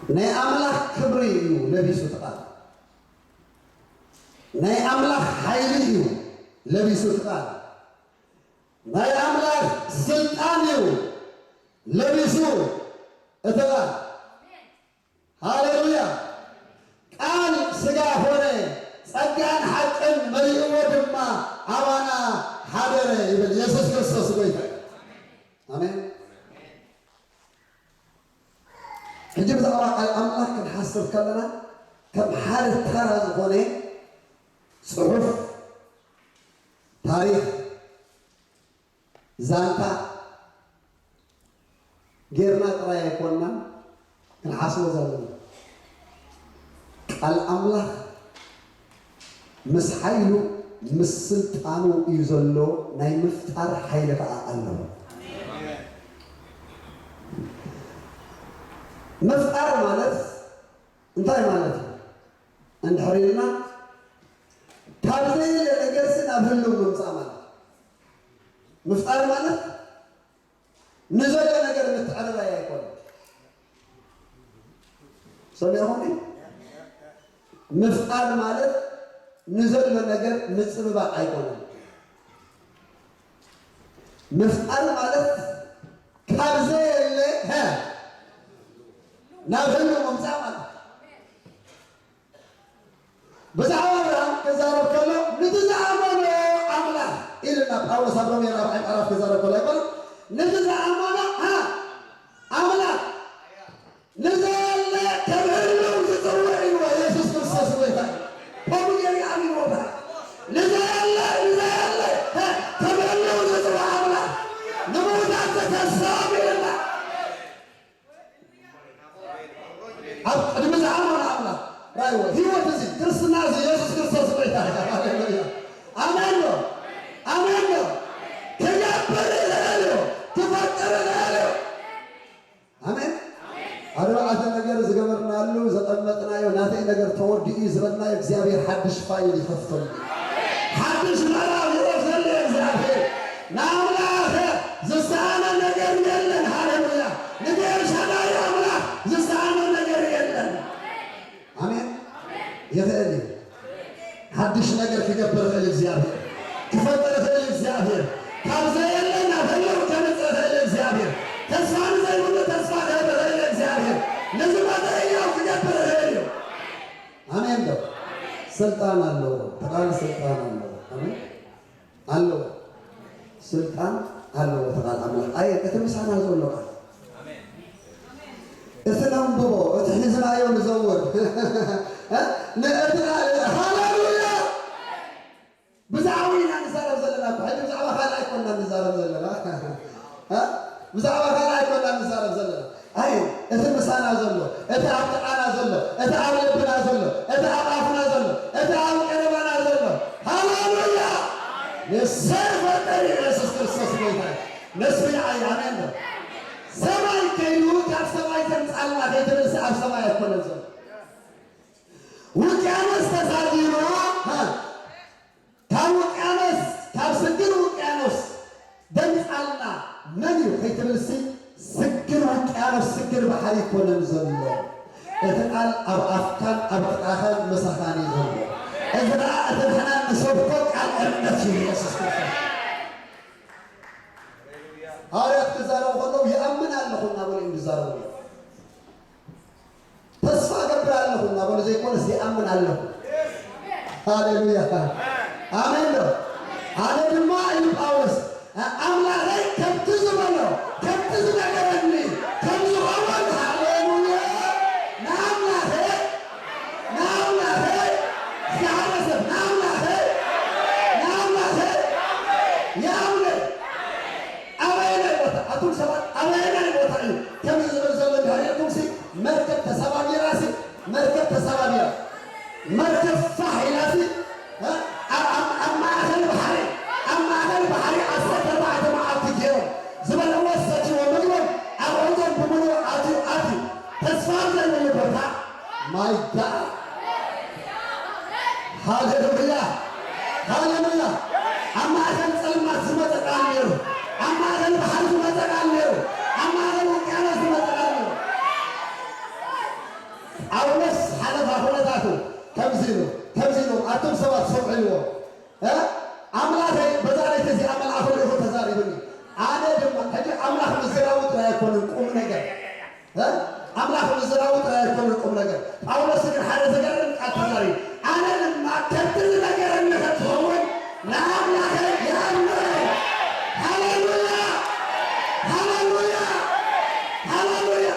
ናይ ኣምላኽ ክብሪ እዩ ለቢሱ እቲ ቃል። ናይ ኣምላኽ ሓይሊ እዩ ለቢሱ እቲ ቃል። ናይ ኣምላኽ ስልጣን እዩ ለቢሱ እቲ ቃል። ሃሌሉያ! ቃል ስጋ ኾነ፣ ጸጋን ሓቅን መሊእዎ ድማ ኣባና ሓደረ ይብል። የሱስ ክርስቶስ ጎይታ እዩ። ኣሜን። ሕጂ ብዛዕባ ቃል ኣምላኽ ክንሓስብ ከለና፣ ከም ሓደ ተራ ዝኾነ ጽሑፍ፣ ታሪኽ፣ ዛንታ ጌርና ጥራይ ኣይኮንናን ክንሓስቦ ዘለና። ቃል ኣምላኽ ምስ ሓይሉ ምስ ስልጣኑ እዩ ዘሎ፣ ናይ ምፍጣር ሓይሊ ከኣ ኣለዎ። ምፍጣር ማለት እንታይ ማለት እዩ? እንድሕር ኢልና፣ ካብ ዘየለ ነገርሲ ናብ ህልው ምምጻእ ማለት እዩ። ምፍጣር ማለት ንዘሎ ነገር ምትዕርራይ ኣይኮነን። ሰሚዕኹምኒ? ምፍጣር ማለት ንዘሎ ነገር ምጽብባቕ ኣይኮነን። ምፍጣር ማለት ካብ ዘየለ፣ ሀ፣ ናብ ህልው ምምጻእ ማለት እዩ። ብዛዕባ ኣብርሃም ክዛረብ ከሎ፣ "ነቲ ዝኣመኖ ኣምላኽ" ኢልና ጳውሎስ ኣብ ሮሜ ራብዓይ ምዕራፍ ክዛረብ ከሎ ኣይኮነን? ነቲ ዝኣመኖ፣ ሃ፣ ኣምላኽ ንዘየለ ከም ህልው ዝጽውዕ ኢልዎ። የሱስ ክርስቶስ ጎይታ እዩ። ከምኡ ገይሩ ኣሚንዎ ብርሃን። ንዘየለ፣ ንዘየለ፣ ሃ፣ ከም ህልው ዝጽውዕ ኣምላኽ ንምዉታት ተሰሚዑና። ኣብ ቅድሚ ዝኣመነ ኣምላኽ ራእይዎ። ህይወት እዚ፣ ክርስትና እዚ፣ የሱስ ክርስቶስ ጎይታ እዩ። ሃሌሉያ። ኣሜን ዶ? ኣሜን ዶ? ክገብር ይኽእል እዩ። ክፈጥር ይኽእል እዩ። ኣሜን። ኣርባዕተ ነገር ዝገበርናሉ፣ ዘቐመጥናዮ፣ ናተይ ነገር ተወዲኡ ዝበልናዮ፣ እግዚኣብሔር ሓድሽ ፋይል ይኸፍተሉ። ሓድሽ ምዕራፍ ይኸፍተሉ እግዚኣብሔር። ንኣምላኽ ዝሰኣኖ ነገር የለን። ሃሌሉያ። ንኤልሻዳይ ኣምላኽ ዝሰኣኖ ነገር የለን። ኣሜን። ይኽእል እዩ። ሓድሽ ነገር ክገብር ይኽእል እግዚኣብሔር። ክፈጥር ይኽእል እግዚኣብሔር። ካብ ዘየለ ናብ ህልው ከምጽእ ይኽእል እግዚኣብሔር። ተስፋ ንዘይብሉ ተስፋ ክህብ ይኽእል እግዚኣብሔር። ንዝሞተ ህያው ክገብር ይኽእል እዩ። ኣሜን ዶ? ስልጣን ኣለዎ። እቲ ቃል ስልጣን ኣለዎ። ኣሜን። ኣለዎ። ስልጣን ኣለዎ። እቲ ቃል ኣምላኽ። ኣየ፣ እቲ ምሳና ዘሎ ቃል። እቲ ነንብቦ፣ እቲ ሒዝናዮ ንዘውር። እ? ንእቲ ቃል፣ ሃሌሉያ! ብዛዕባ ኢና ንዛረብ ዘለና እኮ። ሕጂ ብዛዕባ ካልእ ኣይኮንና ንዛረብ ዘለና። እ? ብዛዕባ ካልእ ኣይኮንና ንዛረብ ዘለና። ኣየ፣ እቲ ምሳና ዘሎ፣ እቲ ኣብ ጥቓና ዘሎ፣ እቲ ኣብ ልብና ዘሎ፣ እቲ ኣብ ኣፍና ዘሎ፣ እቲ ኣብ ቀረባና ዘሎ። ሃሌሉያ! ንሱ ፈጣሪ የሱስ ክርስቶስ ጎይታ እዩ። ንሱ ይዓይ። ኣሜን ዶ? ሰማይ ከይዱ ካብ ሰማይ ዘምጻልና ከይትብልሲ ኣብ ሰማይ ኣይኮነን ዘሎ። ውቅያኖስ ተሳጊሩ፣ ሃ፣ ካብ ውቅያኖስ፣ ካብ ስግር ውቅያኖስ ደምጻልና መን እዩ ከይትብልሲ፣ ስግር ውቅያኖስ፣ ስግር ባሕሪ ኣይኮነን ዘሎ። እቲ ቃል ኣብ ኣፍካን ኣብ ጥቓኻን ምሳኻን እዩ ዘሎ። እዚ ደኣ እቲ ንሕና ንሰብኮ ቃል እምነት እዩ፣ የሱስ ክርስቶስ። ሃዋርያት ክዛረቡ ከለዉ ይኣምን ኣለኹ እናበሉ እዮም ዝዛረቡ። ተስፋ እገብር ኣለኹ እናበሉ ዘይኮነስ፣ ይኣምን ኣለኹ። ሃሌሉያ። ኣሜን ዶ? ኣነ ድማ ኢሉ ጳውሎስ፣ ኣምላኸይ ከምቲ ዝበሎ፣ ከምቲ ዝነገረኒ ከም ዝኸውን፣ ሃሌሉያ፣ ንኣምላኸይ፣ ንኣምላኸይ፣ እስኪ ሓደ ሰብ፣ ንኣምላኸይ፣ ንኣምላኸይ ይኣምን። ኣበየናይ ቦታ? ኣቱም ሰባት፣ ኣበየናይ ቦታ እዩ ከምዚ ዝብል ዘሎ? እንድሕር ኢልኩምሲ፣ መርከብ ተሰባቢራሲ፣ መርከብ ተሰባቢራ፣ መርከብ ፋሕ ኢላሲ፣ እ፣ ኣብ፣ ኣብ፣ ኣብ ማእከል ባሕሪ፣ ኣብ ማእከል ባሕሪ ዓሰርተ ኣርባዕተ መዓልቲ ገይሮም፣ ዝበልዕዎ ዝሰትይዎ ምግቦም፣ ኣቑሑቶም ብምሉኡ ኣትዩ፣ ኣትዩ፣ ተስፋ ኣብ ዘይብሉ ቦታ፣ ማይ ጋድ! ሃሌሉያ! ሃሌሉያ! ኣብ ማእከል ጸልማት ዝመጸ ቃል ነይሩ። ኣብ ማእከል ባሕሪ ዝመጸ ቃል ነይሩ። ኣብ ማእከል ውቅያኖስ ዝመጸ ቃል ነይሩ። ጳውሎስ ሓለፋ ኩነታቱ ከምዚ ኢሉ፣ ከምዚ ኢሉ፣ ኣቱም ሰባት ስምዑ ኢልዎ። እ? ኣምላኸይ በዛ ለይቲ እዚኣ መልኣኹ ልኢኹ ተዛሪቡኒ። ኣነ ድማ፣ ሕጂ ኣምላኽ ምዝራቡ ጥራይ ኣይኮነን ቁም ነገር። እ? ኣምላኽ ምዝራቡ ጥራይ ኣይኮነን ቁም ነገር። ጳውሎስ ግን ሓደ ዘገርም ቃል ተዛሪቡ። ኣነ ድማ ከምቲ ዝነገረኒ ከም ዝኸውን ንኣምላኸይ ይኣምን። ሃሌሉያ! ሃሌሉያ! ሃሌሉያ!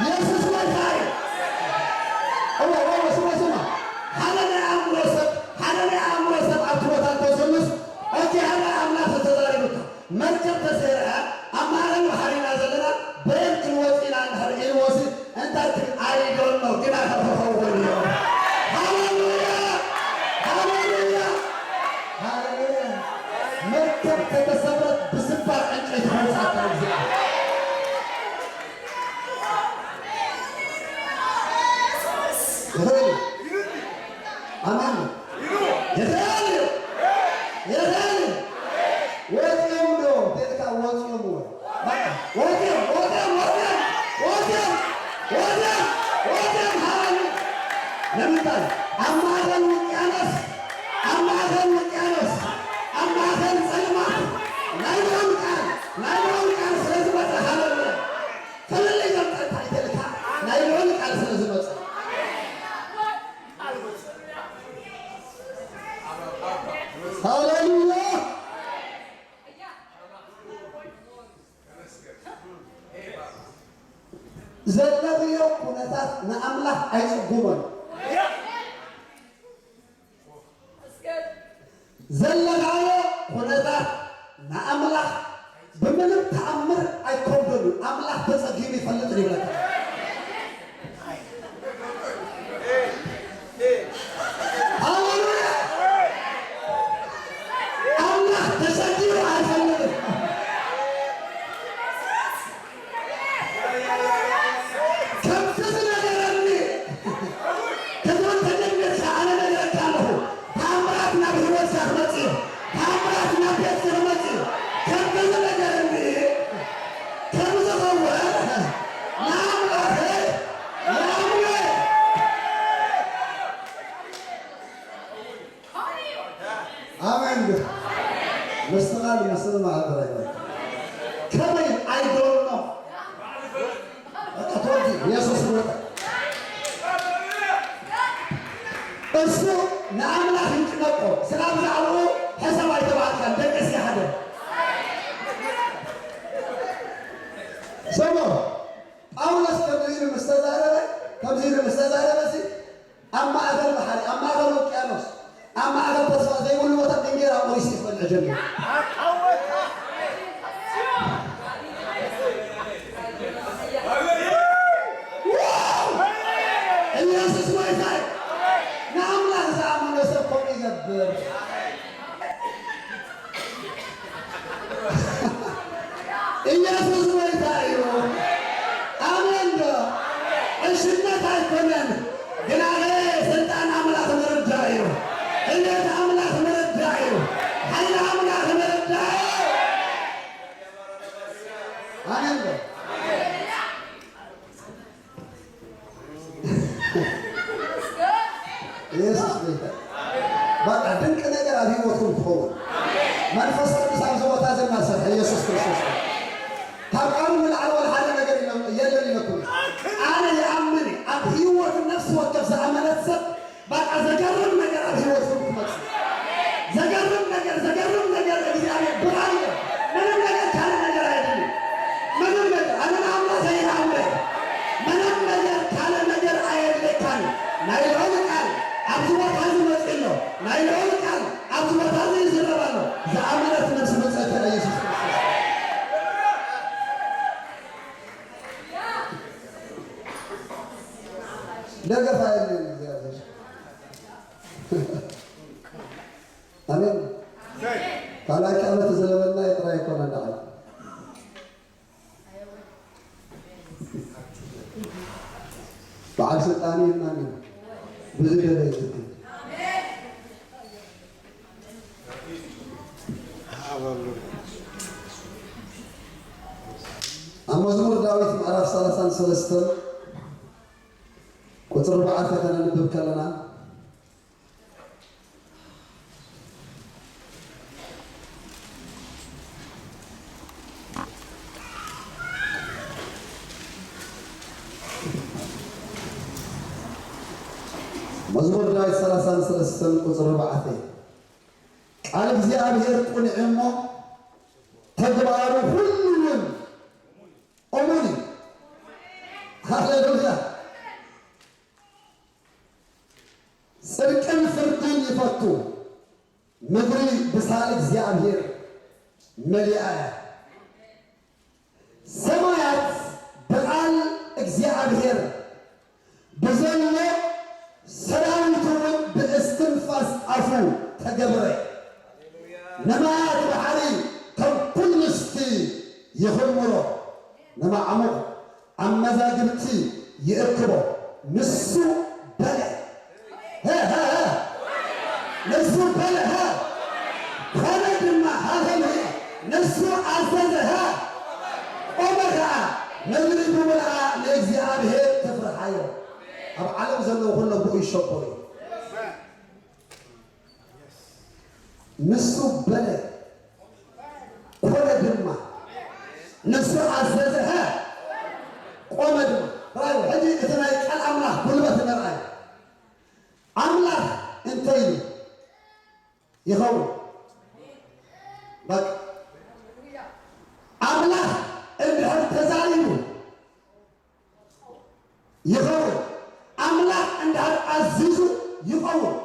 የሱስ ጎይታ እዩ። እሞ፣ እሞ፣ ስማ፣ ስማ። ሓደ ናይ ኣእምሮ ሰብ፣ ሓደ ናይ ኣእምሮ ሰብ ኣብቲ ቦታ እንተዘሉስ፣ ኦኬ፣ ሓደ ኣምላኽ ተዛሪቡካ። መርከብ ተሰይራ፣ ኣብ ማእከል ባሕሪ ኢና ዘለና፣ በየን ክንወጽእ ኢና እንድሕር ኢልዎሲ፣ እንታይ ትብል? I don't know፣ ግና ከም ክኸውን እዩ። ሃሌሉያ! ሃሌሉያ! ሃሌሉያ! መርከብ ከተሰብረት ብስባር ዕንጨይቲ ከውጽኣካ እግዚኣብሔር ይኽእል እዩ። ኣሜን። ይኽእል እዩ። ይኽእል እዩ። ወፂኦም ዶ? ተልካ ወፂኦም ወይ? በቃ ወፂኦም፣ ወፂኦም፣ ወፂኦም፣ ወፂኦም፣ ወፂኦም፣ ወፂኦም። ሃሌሉያ። ንምንታይ? ኣብ ማእከል ውቅያኖስ፣ ኣብ ማእከል ውቅያኖስ፣ ኣብ ማእከል ጸልማት ናይ ልዑል ቃል፣ ናይ ልዑል ቃል ስለ ዝመጸ፣ ሃሌሉያ። ፍልልይ ዘምጸልካ ይተልካ ናይ ልዑል ቃል ስለ ዝመጸ። ዘለኽዮ ኩነታት ንኣምላኽ ኣይጽጉሞን። ዘለኻዮ ኩነታት ንኣምላኽ ብምንም ተኣምር ኣይከብዶን እዩ። ኣምላኽ ተጸጊሙ ይፈልጥ እዩ ይብለካ። ሃሌሉያ! ኣምላኽ ተጸጊሙ ኣይፈልጥን። ከምቲ ዝነገረኒ፣ ክትብል ተጀሚርካ ኣነ ነግረካ ኣለኹ። ተኣምራት ናብ ህይወትካ ክመጽእ እዩ። ተኣምራት ናብ ቤትካ ክመጽእ እዩ። ከምቲ ዝነገረኒ ከም ዝኸውን ንኣምላኸይ ይኣምኖ። ኣሜን። ምስትቓል ምስምማዕ ጥራይ። ከመይ? I don't know። በቃ ተወዲ፣ የሱስ ይወጣ። እሱ ንኣምላኽ ይጭነቆ። ስለ ብዛዕባኡ ሕሰብ ኣይተባህልካን፣ ደቂ እስኪ ሓደ። ስሙ፣ ጳውሎስ ከምዚ ኢሉ ምስ ተዛረበ፣ ከምዚ ኢሉ ምስ ተዛረበ ሲ፣ ኣብ ማእከል ባሕሪ፣ ኣብ ማእከል ውቅያኖስ፣ ኣብ ማእከል ተስፋ ዘይብሉ ቦታ እንጌራ ቆሪሱ ክበልዕ ጀሚሩ። ኢየሱስ ጎይታ እዩ። ንኣምላኽ ዝኣመነ ሰብ ከምኡ ይገብር። ኢየሱስ ጎይታ እዩ። ኣሜን ዶ? ዕሽነት ኣይኮነን፣ ግናኸ ስልጣን ኣምላኽ ምርዳእ እዩ። ዕቤት ኣምላኽ ምርዳእ እዩ። ሓይሊ ኣምላኽ ምርዳእ እዩ። ኣሜን ዶ? ኢየሱስ ጎይታ። በቃ ድንቅ ነገር ኣብ ህይወትኩም ክኸውን። መንፈስ ቅዱስ ኣብዚ ቦታ እዚ እናሰርሐ ኢየሱስ ክርስቶስ። ካብ ቃሉ ንላዕሊ ወላ ሓደ ነገር ኢሎም-፣ የለን ኢለኩም። ኣነ ይኣምን፣ ኣብ ህይወት ነፍሲ ወከፍ ዝኣመነት ሰብ በቃ ዘገርም ነገር ኣብ ህይወትኩም ክመጽእ። ዘገርም ነገር፣ ዘገርም ነገር። እግዚኣብሔር ብርሃን እዩ። ምንም ነገር ካልእ ነገር ኣየድልን። ምንም ነገር። ኣነ ንኣምላኸይ ይኣምረ። ምንም ነገር ካልእ ነገር ኣየድልየካን። ናይ ልዑል ቃል ኣብዚ ቦታ እዚ መጺኡ ኣሎ። ናይ ልዑል ቃል ኣብዚ ቦታ እዚ ይዝረብ ኣሎ። ዝኣመነት ነፍሲ ብጽእቲ ኢየሱስ ክርስቶስ። ደገፋ የለን እግዚኣብሔር። ኣሜን። ካልኣይ ክዕበት ዘለበልና ጥራይ ኣይኮነን ደኣ። በዓል ስልጣን እዩ እና ብዙ ደለ ይዝግብ። ኣብ መዝሙር ዳዊት ምዕራፍ ሰላሳን ሰለስተን ቁጽሪ ኣርባዕተ ከነንብብ ከለና፣ መዝሙር ዳዊት ሰላሳን ሰለስተን ቁጽሪ ኣርባዕተ፣ ቃል እግዚኣብሔር ቅኑዕ እሞ ተግባሩ ሁሉ እውን እሙን እዩ። ሃሌሉያ። ጽድቅን ፍርድን ይፈቱ፣ ምድሪ ብሳል እግዚኣብሔር መሊኣ እያ። ሰማያት ብቓል እግዚኣብሔር፣ ብዘሎ ሰራዊቱ እውን ብእስትንፋስ ኣፉ ተገብረ። ንማያት ባሕሪ ከም ኩልስቲ ይኽምሮ፣ ንማዕሙቕ ኣብ መዛግብቲ ይእክቦ። ንሱ በለ፣ ሀ፣ ሀ፣ ሀ። ንሱ በለ፣ ሀ፣ ኾነ ድማ። ሃሌሉያ። ንሱ ኣዘዘ፣ ሀ፣ ቆመ ኸዓ። ምድሪ ብምልኣ ንእግዚኣብሔር ትፍርሓዮ። ኣብ ዓለም ዘለዉ ኩሎም ብኡ ይሸበሩ እዮም። ንሱ በለ፣ ኮነ ድማ። ንሱ ኣዘዘ፣ ሀ፣ ቆመ ድማ። ራእዩ፣ ሕጂ እቲ ናይ ቃል ኣምላኽ ጉልበት ንርኣይ። ኣምላኽ እንተ ኢሉ ይኸውን። በቃ፣ ኣምላኽ እንድሕር ተዛሪቡ፣ ይኸውን። ኣምላኽ እንድሕር ኣዚዙ ይኸውን።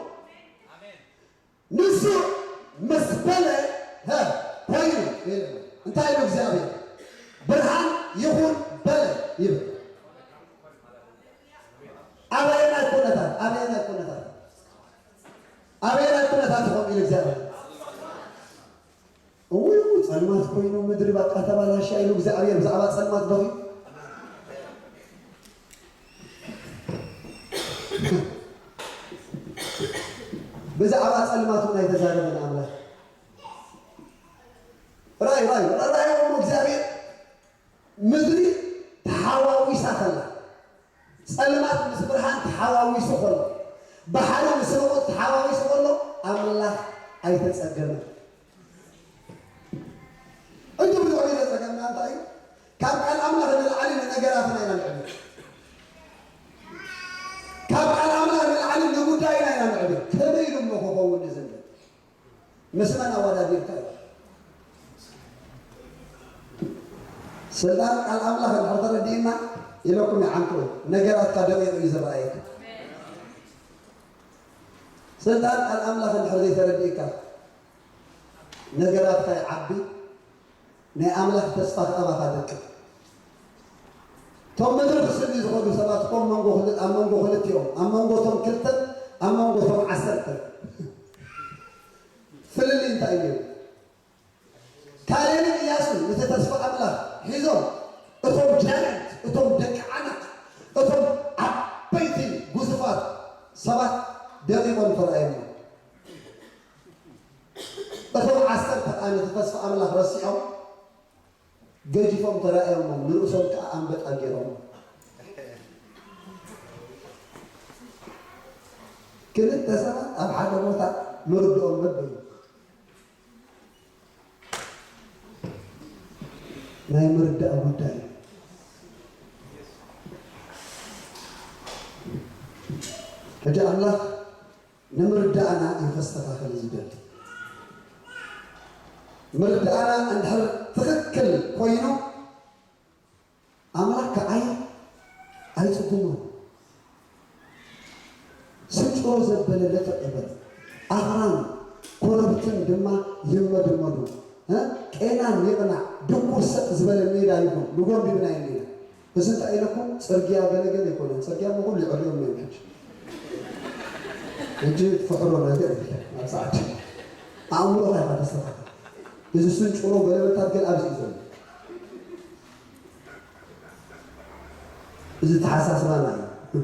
ንሱ ምስ በለ፣ ሀ፣ ኮይኑ ይብል። እንታይ ኢሉ እግዚኣብሔር? "ብርሃን ይኹን" በለ ይብል። ኣበየናይ ኩነታት? ኣበየናይ ኩነታት? ኣበየናይ ኩነታት ይኾን ኢሉ እግዚኣብሔር? እውይ፣ ጸልማት ኮይኑ ምድሪ በቃ ተባላሻ ኢሉ እግዚኣብሔር ብዛዕባ ጸልማት በኺ። ብዛዕባ ጸልማት እውን ኣይተዛረበን ኣምላኽ። ራይ፣ ራይ፣ ራይ፣ ራይ፣ እግዚኣብሔር ምድሪ ተሓዋዊሳ ከላ፣ ጸልማት ምስ ብርሃን ተሓዋዊሱ ከሎ፣ ባሕሪ ምስ ርቑት ተሓዋዊሱ ከሎ፣ ኣምላኽ ኣይተጸገመን። እቲ ብዙሕ ዝተጸገምና እንታይ እዩ? ካብ ቃል ኣምላኽ ንላዕሊ ንነገራትና ኢና ንዕብር። ካብ ቃል ኣምላኽ ንላዕሊ ንጉዳይና ኢና ንዕብር። ከመይ ኢሉ እሞ ክኸውን ንዝንብል? ምስ መን ኣወዳዲርካ እዩ? ስልጣን ቃል ኣምላኽ እንድሕር ተረዲእና ኢለኩም ይዓንቅሩ፣ ነገራትካ ደቂቑ እዩ ዝረኣየካ። ስልጣን ቃል ኣምላኽ እንድሕር ዘይተረዲእካ ነገራትካ ይዓቢ፣ ናይ ኣምላኽ ተስፋ ከኣ ባኻ ደቅቕ። እቶም ምድሪ ክስንዩ ዝኸዱ ሰባት እኮ ኣብ መንጎ ክል-፣ ኣብ መንጎ ክልቲኦም፣ ኣብ መንጎ እቶም ክልተን ኣብ መንጎ እቶም ዓሰርተን ፍልልይ እንታይ እዩ? ካሌብን ኢያሱን ነቲ ተስፋ ኣምላኽ ሒዞም፣ እቶም ጃያንት፣ እቶም ደቂ ዓናቕ፣ እቶም ዓበይቲ ግዙፋት ሰባት ደቂቖም ተራእዮም። እቶም ዓሰርተ ከኣ ነቲ ተስፋ ኣምላኽ ረሲዖም፣ ገዲፎም ተራእዮሞም፣ ንርእሶም ከኣ ኣንበጣ ገይሮም። ክልተ ሰባት ኣብ ሓደ ቦታ ምርድኦም በበይ። ናይ ምርዳእ ጉዳይ እዩ። ሕጂ ኣምላኽ ንምርዳእና እዩ ከስተኻኽል ዝደሊ። ምርዳእና እንድሕር ትኽክል ኮይኑ፣ ኣምላኽ ከዓይ ኣይጽጉሞን። ስንጭሮ ዘበለ ለጠጥ ይበል። ኣኽራን ኮረብትን ድማ ይመድመዱ። እ? ቄናን ይቕናዕ፣ ድንቁር ሰጥ ዝበለ ሜዳ ይኹን። ንጎንቢብና ኢና። እዚ እንታይ ኢለኩም? ጽርግያ ገለ ገለ ኣይኮነን። ጽርግያ እሞ ኩሉ ይዕርዮም እዮም ሕጂ። ሕጂ ትፍሕሮ ነገር የለን። ኣብ ሰዓት ኣእምሮኻ ኢኻ ተስተኻኽል። እዚ ስንጭሮ ገለመታት ግን ኣብዚ እዩ ዘሎ። እዚ ተሓሳስባና እዩ።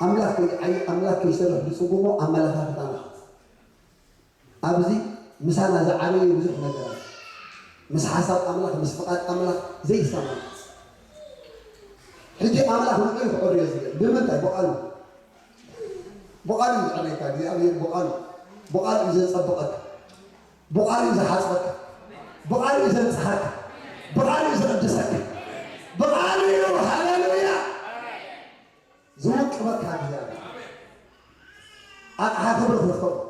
ኣምላኽ ከይ-፣ ኣይ-፣ ኣምላኽ ከይሰርሕ ዝጽጉሞ ኣመለኻኽታና። ኣብዚ ምሳና ዝዓበየ ብዙሕ ነገር ኣሎ። ምስ ሓሳብ ኣምላኽ፣ ምስ ፍቓድ ኣምላኽ ዘይሰማማዕ። ሕጂ ኣምላኽ ንዑ እዩ ክዕርዮ ዝኽእል። ብምንታይ? ብቓሉ። ብቓሉ እዩ ዝዕረየካ እግዚኣብሔር፣ ብቓሉ። ብቓሉ እዩ ዘጸብቐካ። ብቓሉ እዩ ዝሓጽበካ። ብቓሉ እዩ ዘንጽሃካ። ብቓሉ እዩ ዝቕድሰካ። ብቓሉ እዩ። ሃሌሉያ። ዝውቅበካ እግዚኣብሔር። ኣቕሓ ክብሪ ክትከውን።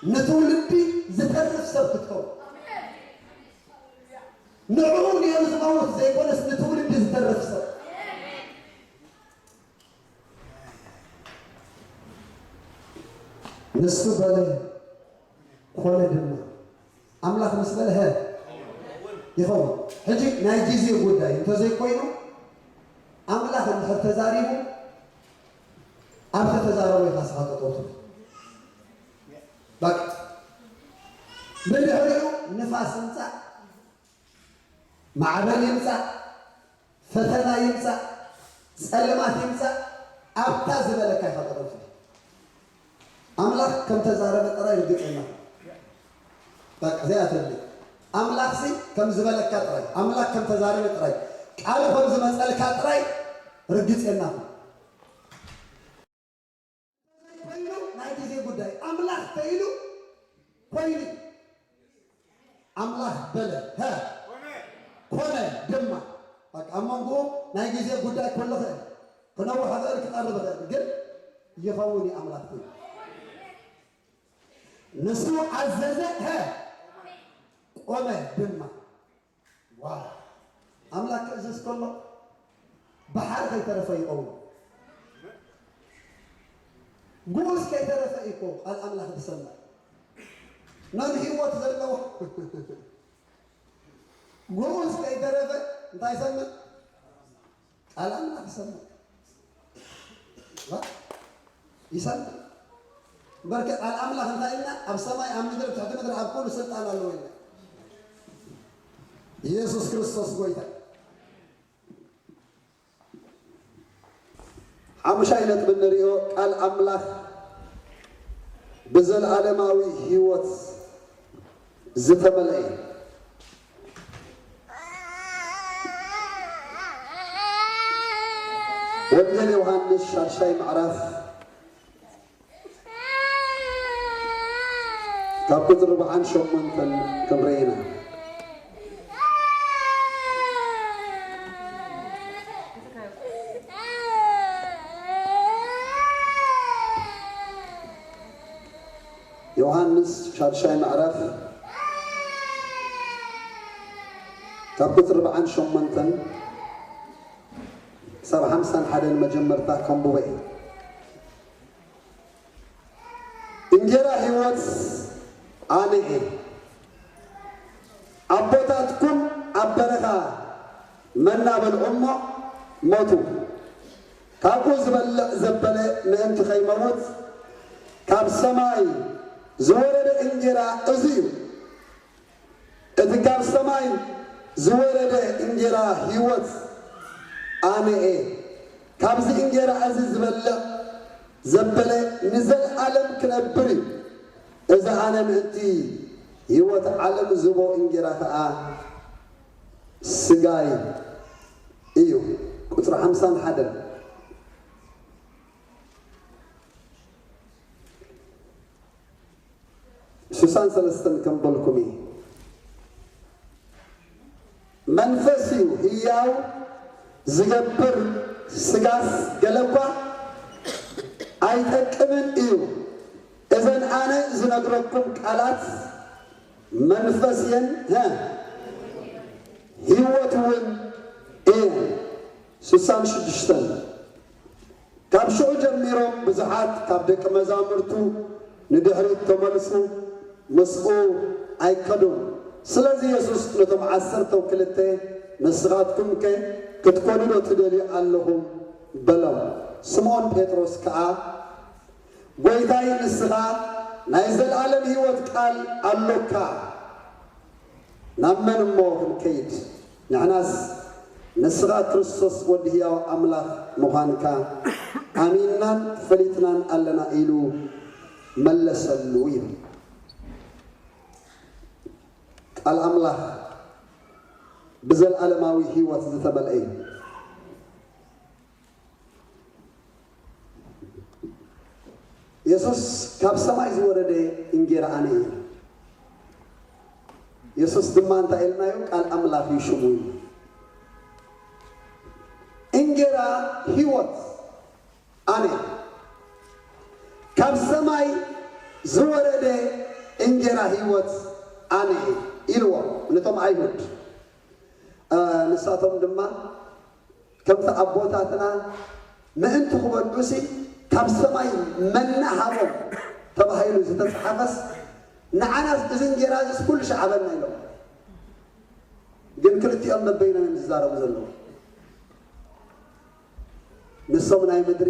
ንትውልዲ ዝተርፍ ሰብ ክትከውን። ንዕኡ ነይሩ ዝመውት ዘይኮነስ ንትውልዲ ዝተርፍ ሰብ። ንሱ በለ፣ ኮነ ድማ። ኣምላኽ ምስ በለ፣ ሀ፣ ይኸውን። ሕጂ ናይ ግዜ ጉዳይ እንተዘይኮይኑ፣ ኣምላኽ እንድሕር ተዛሪቡ፣ ኣብ ተተዛረቦ ኢኻ ስኻ ጠጠው ትብል። በቃ። ብድሕሪኡ ንፋስ ይምጻእ፣ ማዕበል ይምጻእ፣ ፈተና ይምጻእ፣ ጸልማት ይምጻእ፣ ኣብታ ዝበለካ ኢኻ ጠጠው ትብል። ኣምላኽ ከም ተዛረበ ጥራይ ርግጸና። በቃ፣ እዚኣ ትብል። ኣምላኽሲ ከም ዝበለካ ጥራይ፣ ኣምላኽ ከም ተዛረበ ጥራይ፣ ቃሉ ከም ዝመጸልካ ጥራይ ርግጸና። ኮይኑ ናይ ግዜ ጉዳይ፣ ኣምላኽ ተኢሉ ኮይኑ። ኣምላኽ በለ፣ ሀ፣ ኮነ ድማ። በቃ፣ ኣብ መንጎ ናይ ግዜ ጉዳይ ክህሉ ይኽእል፣ ክነውሕ ይኽእል፣ ክቐርብ ይኽእል፣ ግን ይኸውን እዩ ኣምላኽ ተኢሉ። ንሱ ኣዘዘ፣ ሀ፣ ቆመ ድማ። ዋው! ኣምላኽ ክእዘዝ ከሎ ባሕሪ ከይተረፈ ይኸውን። ግኡዝ ከይተረፈ እዩ እኮ ቃል ኣምላኽ ዝሰምዕ። ነን ህይወት ዘለዎ ግኡዝ ከይተረፈ እንታይ ይሰምዕ? ቃል ኣምላኽ ይሰምዕ። ዋ? ይሰምዕ። እምበርከ ቃል ኣምላኽ እንታይ ኢልና? ኣብ ሰማይ፣ ኣብ ምድሪ፣ ትሕቲ ምድሪ፣ ኣብ ኩሉ ስልጣን ኣለዎ ኢልና። ኢየሱስ ክርስቶስ ጎይታ። ሓሙሻይ ነጥቢ እንሪኦ ቃል ኣምላኽ ብዘለኣለማዊ ህይወት ዝተመልአ እዩ። ወንጌል ዮሃንስ ሻድሻይ ምዕራፍ ካብ ቁፅሪ ኣርብዓን ሸሞንተን ክንርኢ ኢና። ዮሃንስ ሻድሻይ ምዕራፍ ካብ ቁፅሪ ኣርብዓን ሸሞንተን ክሳብ ሓምሳን ሓደን መጀመርታ ከንብቦ እየ። እንጌራ ህይወት ኣነ እየ። ኣቦታትኩም ኣብ በረኻ መና በልዑ እሞ ሞቱ። ካብኡ ዝበልዕ ዘበለ ምእንቲ ከይመውት ካብ ሰማይ ዝወረደ እንጌራ እዚ እዩ። እቲ ካብ ሰማይ ዝወረደ እንጌራ ህይወት ኣነ እየ። ካብዚ እንጌራ እዚ ዝበልዕ ዘበለ ንዘለኣለም ክነብር እዩ። እዚ ኣነ ምእንቲ ህይወት ዓለም ዝህቦ እንጌራ ኸኣ ስጋይ እዩ። ቁጽሪ ሓምሳን ሓደን። ስሳን ሰለስተን ከም በልኩም እዩ። መንፈስ እዩ ህያው ዝገብር፣ ስጋስ ገለ እኳ ኣይጠቅምን እዩ። እዘን ኣነ ዝነግረኩም ቃላት መንፈስ እየን፣ ሀ፣ ህይወት እውን እየን። ስሳን ሽዱሽተን ካብ ሽዑ ጀሚሮም ብዙሓት ካብ ደቂ መዛሙርቱ ንድሕሪት ተመልሱ፣ ምስኡ ኣይከዱን። ስለዚ የሱስ ነቶም ዓሰርተው ክልተ፣ "ንስኻትኩምከ ክትኮኑ ዶ ትደልዩ ኣለኹም?" በሎም። ስምዖን ጴጥሮስ ከኣ፣ "ጐይታይ፣ ንስኻ ናይ ዘለኣለም ህይወት ቃል ኣሎካ። ናብ መን እሞ ክንከይድ? ንሕናስ ንስኻ ክርስቶስ ወዲ ህያው ኣምላኽ ምዃንካ ኣሚንናን ፈሊጥናን ኣለና" ኢሉ መለሰሉ ይብል። ቃል ኣምላኽ ብዘለኣለማዊ ህይወት ዝተመልአ እዩ። የሱስ ካብ ሰማይ ዝወረደ እንጌራ ኣነ እየ። የሱስ ድማ እንታይ ኢልናዮ? ቃል ኣምላኽ እዩ ሽሙ እዩ። እንጌራ ህይወት ኣነ፣ ካብ ሰማይ ዝወረደ እንጌራ ህይወት ኣነ እየ ኢልዎም ነቶም ኣይሁድ። እ፣ ንሳቶም ድማ ከምቲ ኣቦታትና ምእንቲ ክበልዑሲ ካብ ሰማይ መና ሃቦም ተባሂሉ ዝተጻሕፈስ፣ ንዓናስ እዚ እንጌራ እዚስ ኩሉ ሻዕ ሃበና ኢሎም። ግን ክልቲኦም በበይኖም እዮም ዝዛረቡ ዘለዉ። ንሶም ናይ ምድሪ፣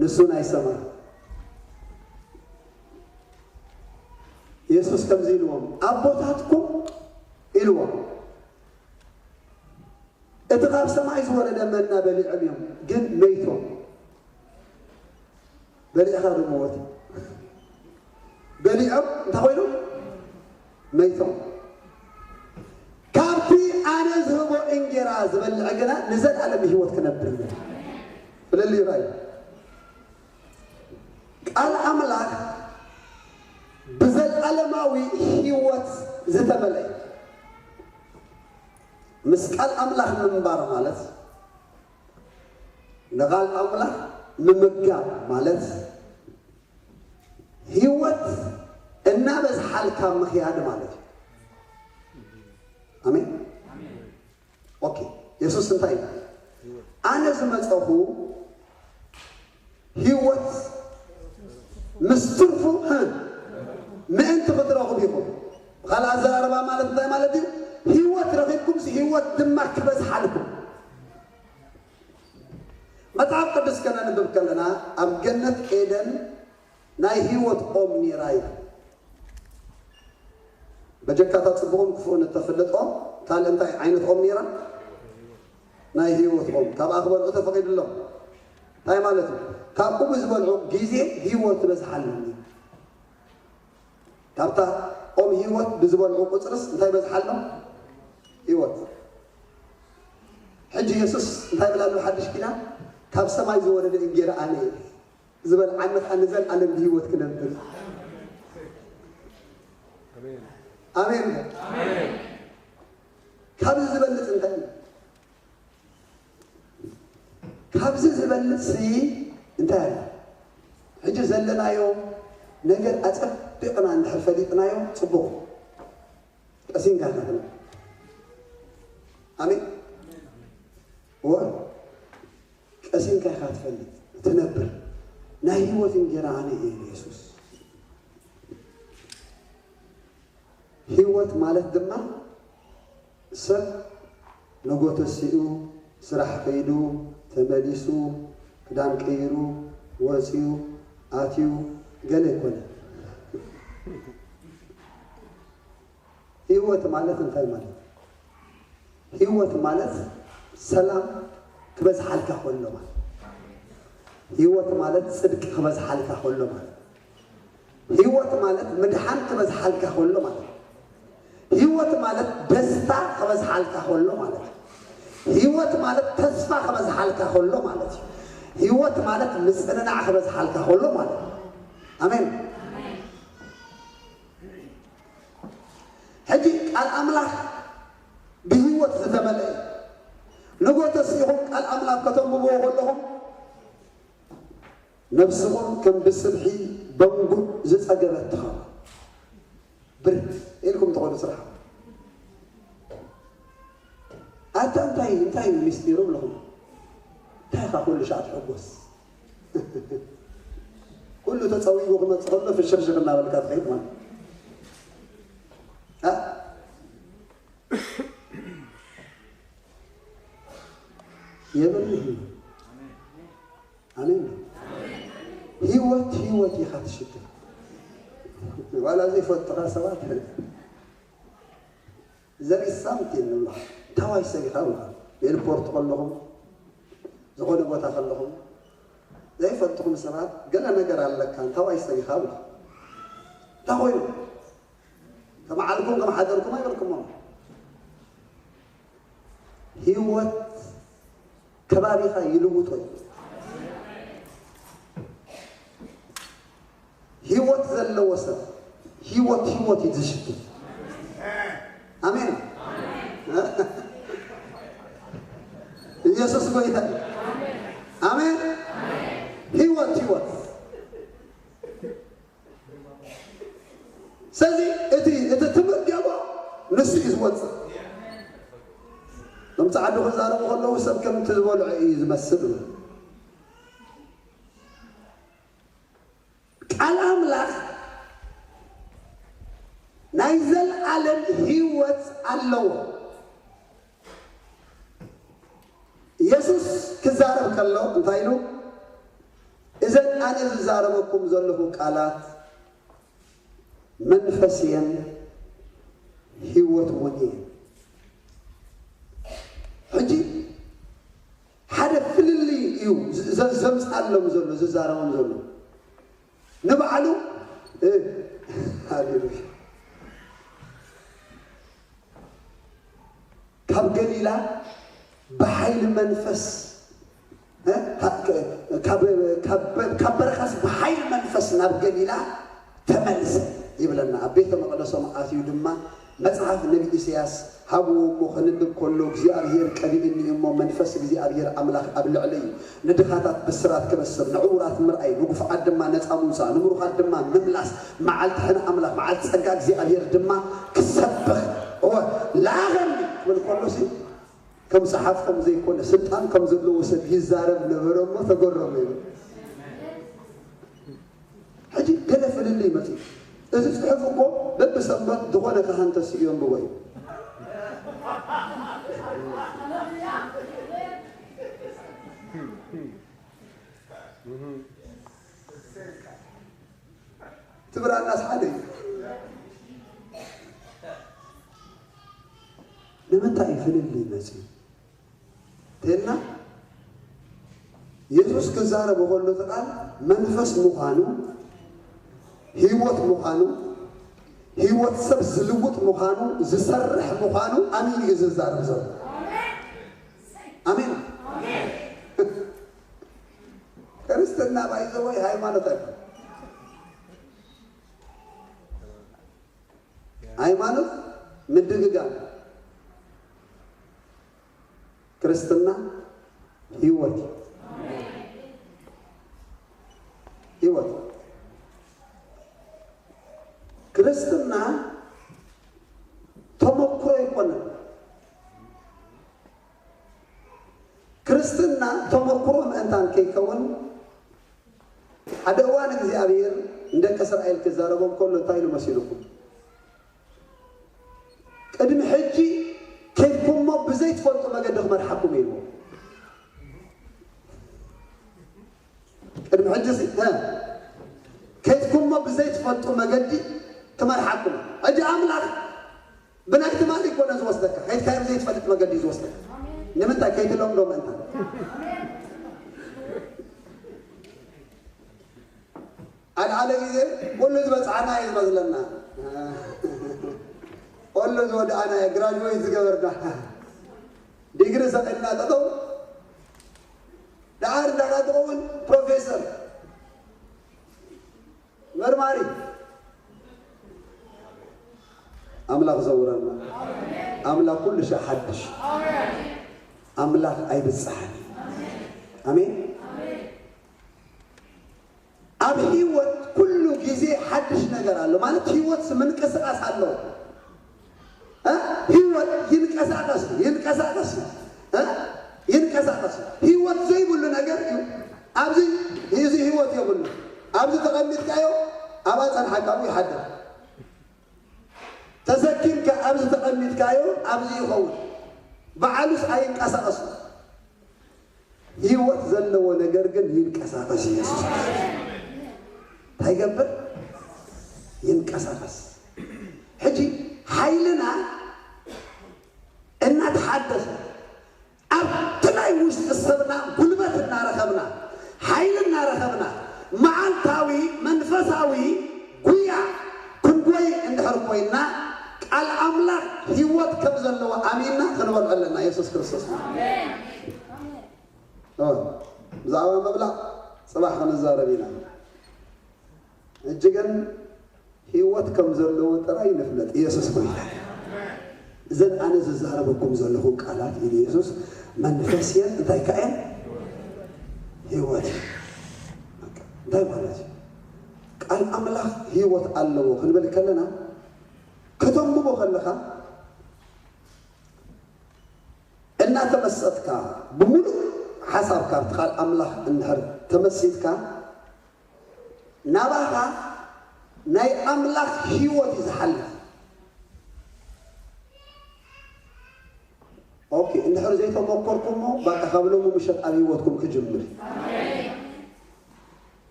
ንሱ ናይ ሰማይ። የሱስ ከምዚ ኢልዎም፣ ኣቦታትኩም ኢልዎም፣ እቲ ካብ ሰማይ ዝወረደ መና በሊዖም እዮም፣ ግን መይቶም። በሊዕኻ ዶ ሞት? በሊዖም እንታይ ኮይኖም? መይቶም። ካብቲ ኣነ ዝህቦ እንጌራ ዝበልዕ ግና ንዘለኣለም ህይወት ክነብር እዩ። ፍልልይ ራእዩ። ቃል ኣምላኽ ብዘለኣለማዊ ህይወት ዝተመልአ እዩ። ምስ ቃል ኣምላኽ ምንባር ማለት፣ ንቓል ኣምላኽ ምምጋብ ማለት፣ ህይወት እናበዝሓልካ ምኽያድ ማለት እዩ። ኣሜን። ኦኬ፣ የሱስ እንታይ ኢሉ? ኣነ ዝመጸኹ ህይወት ምስ ትርፉ፣ እ፣ ምእንቲ ክትረኽቡ ኢኹም። ብኻልእ ኣዘራርባ ማለት እንታይ ማለት እዩ? ህይወት ረኺብኩምሲ ህይወት ድማ ክበዝሓልኩም። መጽሓፍ ቅዱስ ከነንብብ ከለና ኣብ ገነት ኤደን ናይ ህይወት ኦም ነይራ ኢሉ። በጀካታ ጽቡቕን ክፉእን እተፍልጥ ኦም ካልእ እንታይ ዓይነት ኦም ነይራ? ናይ ህይወት ኦም። ካብኣ ክበልዑ ተፈቒዱሎም። እንታይ ማለት እዩ? ካብኡ ብዝበልዑ ግዜ ህይወት ትበዝሓሎም እዩ። ካብታ ኦም ህይወት ብዝበልዑ ቁጽርስ እንታይ በዝሓሎም? ህይወት። ሕጂ የሱስ እንታይ ብላ ኣሎ? ሓድሽ ኪዳን ካብ ሰማይ ዝወረደ እንጌራ ኣነ እየ። ዝበልዓኒ ኸኣ ንዘለኣለም ብህይወት ክነብር። ኣሜን። ኣሜን። ኣሜን። ካብዚ ዝበልጽ እንታይ እዩ? ካብዚ ዝበልጽ ሲ እንታይ ኣሎ? ሕጂ ዘለናዮ ነገር ኣጸቢቕና እንድሕር ፈሊጥናዮ ጽቡቕ። ቀሲንካ ኢኻ ትነብር። ኣሜን። እወ፣ ቀሲንካ ኢኻ ትፈልጥ፣ ትነብር። ናይ ህይወት እንጌራ ኣነ እየ ኢሉ የሱስ። ህይወት ማለት ድማ ሰብ ነጎ ተሲኡ፣ ስራሕ ከይዱ፣ ተመሊሱ፣ ክዳን ቀይሩ፣ ወፂኡ፣ ኣትዩ፣ ገለ ኣይኮነን። ህይወት ማለት እንታይ ማለት እዩ? ህይወት ማለት ሰላም ክበዝሓልካ ከሎ ማለት። ህይወት ማለት ጽድቂ ክበዝሓልካ ከሎ ማለት። ህይወት ማለት ምድሓን ክበዝሓልካ ከሎ ማለት። ህይወት ማለት ደስታ ክበዝሓልካ ከሎ ማለት። ህይወት ማለት ተስፋ ክበዝሓልካ ከሎ ማለት እዩ። ህይወት ማለት ምጽንናዕ ክበዝሓልካ ከሎ ማለት እዩ። ኣሜን። ሕጂ ቃል ኣምላኽ ብህይወት ዝተመልአ እዩ። ንጎ ተሲእኹም ቃል ኣምላኽ ከተንብብዎ ከለኹም ነብስኹም ከም ብስብሒ በንጉዕ ዝጸገበት ትኸውን። ብር ኢልኩም ትኾኑ ስራሕ። ኣታ እንታይ፣ እንታይ እዩ ሚስጢሩ ብለኹም? እንታይ ኢኻ ኩሉ ሻዕ ትሕጎስ? ኩሉ ተጸዊጉ ክመጽእ ከሎ ፍሽኽሽኽ እናበልካ ትኸይድ ማለት። እ? የብርህ እዩ። ኣሜን። ህይወት፣ ህይወት ኢኻ ትሽከም። ዋላ ዘይፈልጡኻ ሰባት፣ there is something ንብሎ። ታዋይ ሰብ ኢኻ ብሎ። ኤርፖርት ከለኹም፣ ዝኾነ ቦታ ከለኹም፣ ዘይፈልጥኹም ሰባት፣ ገለ ነገር ኣለካ፣ ታዋይ ሰብ ኢኻ ብሎ። እንታይ ኮይኑ? ከመዓልኩም ከመሓደርኩም ኣይበልኩሞም። ህይወት ከባቢኻ ይልውጦ እዩ። ህይወት ዘለዎ ሰብ ህይወት፣ ህይወት እዩ ዝሽፍን። ኣሜን። ኢየሱስ ጎይታ እዩ። ኣሜን። ህይወት፣ ህይወት። ስለዚ እቲ፣ እቲ ትምገቦ ንሱ እዩ ዝወፅእ። እቶም ፃዕዱ ክዛረቡ ከለዉ ሰብ ከምቲ ዝበልዑ እዩ ዝመስል። ቃል ኣምላኽ ናይ ዘለኣለም ህይወት ኣለዎ። የሱስ ክዛረብ ከሎ እንታይ ኢሉ? እዘን ኣነ ዝዛረበኩም ዘለኹ ቃላት መንፈስ እየን ህይወት እውን እየን። ሕጂ ሓደ ፍልልይ እዩ ዘ-፣ ዘ-፣ ዘምጽኣሎም ዘሎ፣ ዝዛረቦም ዘሎ። ንባዕሉ፣ እ፣ ሃሌሉያ። ካብ ገሊላ ብሓይሊ መንፈስ፣ እ፣ ካብ፣ ካብ፣ ካብ፣ ካብ በረኻስ ብሓይሊ መንፈስ ናብ ገሊላ ተመልሰ ይብለና። ኣብ ቤተ መቕደሶም ኣትዩ ድማ መጽሓፍ ነቢ ኢሳያስ ሃብዎ እሞ ከንብብ ከሎ፣ እግዚኣብሔር ቀቢእኒ እሞ መንፈስ እግዚኣብሔር ኣምላኽ ኣብ ልዕለይ እዩ፣ ንድኻታት ብስራት ክበስር፣ ንዕዉራት ምርኣይ፣ ንጉፉዓት ድማ ነጻ ምውጻእ፣ ንምሩኻት ድማ ምምላስ፣ መዓልቲ ሕነ ኣምላኽ፣ መዓልቲ ጸጋ እግዚኣብሔር ድማ ክሰብኽ፣ እወ፣ ለኣኸኒ ክብል ከሎሲ፣ ከም ጸሓፍ ከም ዘይኮነ፣ ስልጣን ከም ዘለዎ ሰብ ይዛረብ ነበረ እሞ ተገረሙ ይብል። ሕጂ ገለ ፍልልይ መጺኡ። እዚ ጽሑፍ እኮ በብሰንበት ዝኾነ ካህን ተስኡ የንብቦ እዩ። ትብራና ሰሓደ እዩ። ንምንታይ እዩ ፍልልይ መጺኡ? ተልና የሱስ ክዛረብ ከሎ እቲ ቃል መንፈስ ምዃኑ፣ ህይወት ምዃኑ፣ ህይወት ሰብ ዝልውጥ ምዃኑ፣ ዝሰርሕ ምዃኑ ኣሚኑ እዩ ዝዛረብ ዘሎ። ኣሜን። ክርስትና ባይዘወይ ሃይማኖት ኣይኮን። ሃይማኖት ምድግጋም፣ ክርስትና ህይወት፣ ህይወት። ክርስትና ተመክሮ ኣይኮነን። ክርስትና ተመክሮ ምእንታን ከይከውን፣ ሓደ እዋን እግዚኣብሔር ንደቂ እስራኤል ክዛረቦም ከሎ እንታይ ኢሉ መሲልኩም? ቅድሚ ሕጂ ከድኩሞ ብዘይትፈልጡ መገዲ ክመርሓኩም ኢልዎ። ቅድሚ ሕጂ ሲ-፣ እ፣ ከድኩሞ ብዘይትፈልጡ መገዲ ክመርሓኩም። ሕጂ ኣምላኽ ብናይ ትማሊ ይኮነ ዝወስደካ፣ ከይድካዮ ብዘይትፈልጥ መገዲ እዩ ዝወስደካ። ንምንታይ? ከይትለምዶ ምእንታን። ኣልዓለ ግዜ ኩሉ ዝበፅዓና እዩ ዝመስለና። ኩሉ ዝወድኣና እዩ፣ ግራጅዌት ዝገበርና። ዲግሪ ሰቒልና ጠጠው። ደሓር እንዳኻ ትኸውን ፕሮፌሰር፣ መርማሪ። ኣምላኽ ዘውረና። ኣምላኽ ኩሉ ሻዕ ሓድሽ። ኣምላኽ ኣይብጽሓን። ኣሜን። ኣብ ህይወት ኩሉ ግዜ ሓድሽ ነገር ኣሎ። ማለት ህይወት ምንቅስቃስ ኣሎ። እ? ህይወት ይንቀሳቀስ፣ ይንቀሳቀስ፣ እ? ይንቀሳቀስ። ህይወት ዘይብሉ ነገር እዩ። ኣብዚ፣ እዚ ህይወት የብሉ። ኣብዚ ተቐሚጥካዮ፣ ኣብኣ ጸንሓካ ኣብኡ ይሓድር። ተሰኪምካ ኣብዚ ተቐሚጥካዮ፣ ኣብዚ ይኸውን። ባዕሉስ ኣይንቀሳቀስን። ህይወት ዘለዎ ነገር ግን ይንቀሳቀስ። ኢየሱስ እንታይ ይገብር? ይንቀሳቀስ። ሕጂ ሓይልና እናተሓደሰ ኣብቲ ናይ ውሽጢ ሰብና ጉልበት እናረኸብና፣ ሓይሊ እናረኸብና፣ መዓልታዊ መንፈሳዊ ጉያ ክንጎይ እንድሕር ኮይንና፣ ቃል ኣምላኽ ህይወት ከም ዘለዎ ኣሚንና ክንበልዖ ኣለና። የሱስ ክርስቶስ። ኦ፣ ብዛዕባ ምብላዕ ጽባሕ ክንዛረብ ኢና። ሕጂ ግን ህይወት ከም ዘለዎ ጥራይ ንፍለጥ። ኢየሱስ ጎይታ እዩ። እዘን ኣነ ዝዛረበኩም ዘለኹ ቃላት፣ ኢሉ ኢየሱስ፣ መንፈስ እየን፣ እንታይ ከኣ እየን? ህይወት እዩ። በቃ፣ እንታይ ማለት እዩ? ቃል ኣምላኽ ህይወት ኣለዎ ክንብል ከለና፣ ከተንብቦ ከለኻ፣ እናተመሰጥካ፣ ብምሉእ ሓሳብካ ኣብቲ ቃል ኣምላኽ እንድሕር ተመሲጥካ፣ ናባኻ ናይ ኣምላኽ ህይወት እዩ ዝሓልፍ። ኦኬ፣ እንድሕር ዘይተመኮርኩሞ፣ በቃ ካብ ሎሚ ምሸት ኣብ ህይወትኩም ክጅምር እዩ።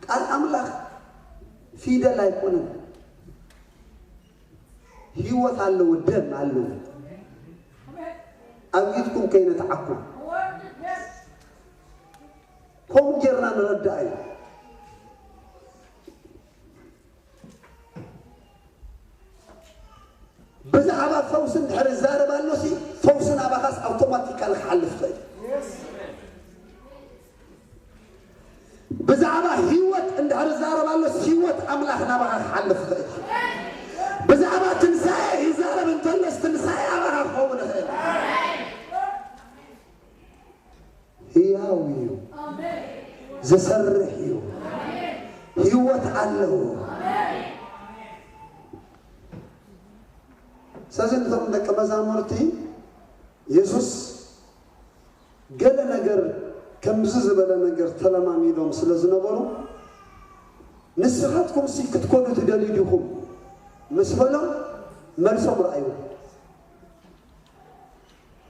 ቃል ኣምላኽ ፊደል ኣይኮነን። ህይወት ኣለዎ፣ ደም ኣለዎ። ኣብ ኢድኩም ከይነትዓኩም። ከምኡ ጌርና ንረዳእ እዩ። ብዛዕባ ፈውሲ እንድሕር ይዛረብ ኣሎሲ፣ ፈውሲ ናባኻስ ኣውቶማቲካሊ ክሓልፍ ይኽእል። ብዛዕባ ህይወት እንድሕር ይዛረብ ኣሎስ፣ ህይወት ኣምላኽ ናባኻ ክሓልፍ ይኽእል። ብዛዕባ ትንሳኤ ይዛረብ እንተሎስ፣ ትንሳኤ ኣባኻ ክኸውን ይኽእል። ህያው እዩ። ዝሰርሕ እዩ። ህይወት ኣለዎ። ስለዚ ነቶም ደቀ መዛሙርቲ የሱስ ገለ ነገር ከምዚ ዝበለ ነገር ተለማሚዶም ስለ ዝነበሩ፣ "ንስኻትኩምሲ ክትኮኑ ትደልዩ ዲኹም?" ምስ በሎም፣ መልሶም ረኣዩ።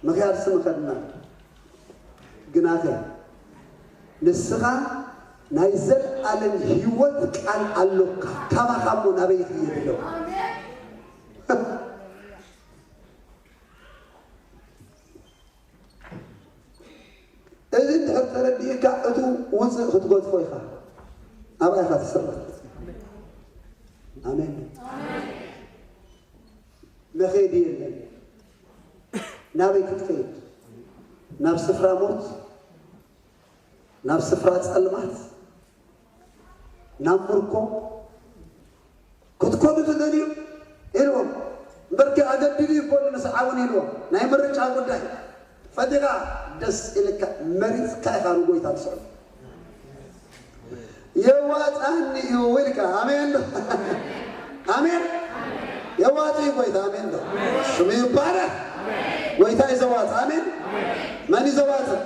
ምኽያድ ስም ከድና ግናኸ፣ ንስኻ ናይ ዘለኣለም ህይወት ቃል ኣሎካ፣ ካባኻ እሞ ናበይ ይኽየድ ኣሎ? እዚ እንድሕር ተረዲእካ፣ እቲ ውፅእ ክትገድፎ ኢኻ። ኣብኣ ኢኻ ትስረት። ኣሜን። መኸዲ የለን። ናበይ ክትከይድ? ናብ ስፍራ ሞት? ናብ ስፍራ ጸልማት? ናብ ምርኮ? ክትኮኑ ትደልዩ? ኢልዎም። እምበርከ ኣገድዱ ይኮኑ ንስዓ እውን ኢልዎም። ናይ ምርጫ ጉዳይ። ፈቲኻ ደስ ኢልካ መሪጽካ ኢኻ ንጎይታ ትስዕብ። "የዋጽኣኒ እዩ" ኢልካ። ኣሜን ዶ? ኣሜን። የዋጽእ እዩ ጎይታ። ኣሜን ዶ? ሽሙ ይባረክ። ጎይታ እዩ ዘዋጽእ። ኣሜን። መን እዩ ዘዋጽእ?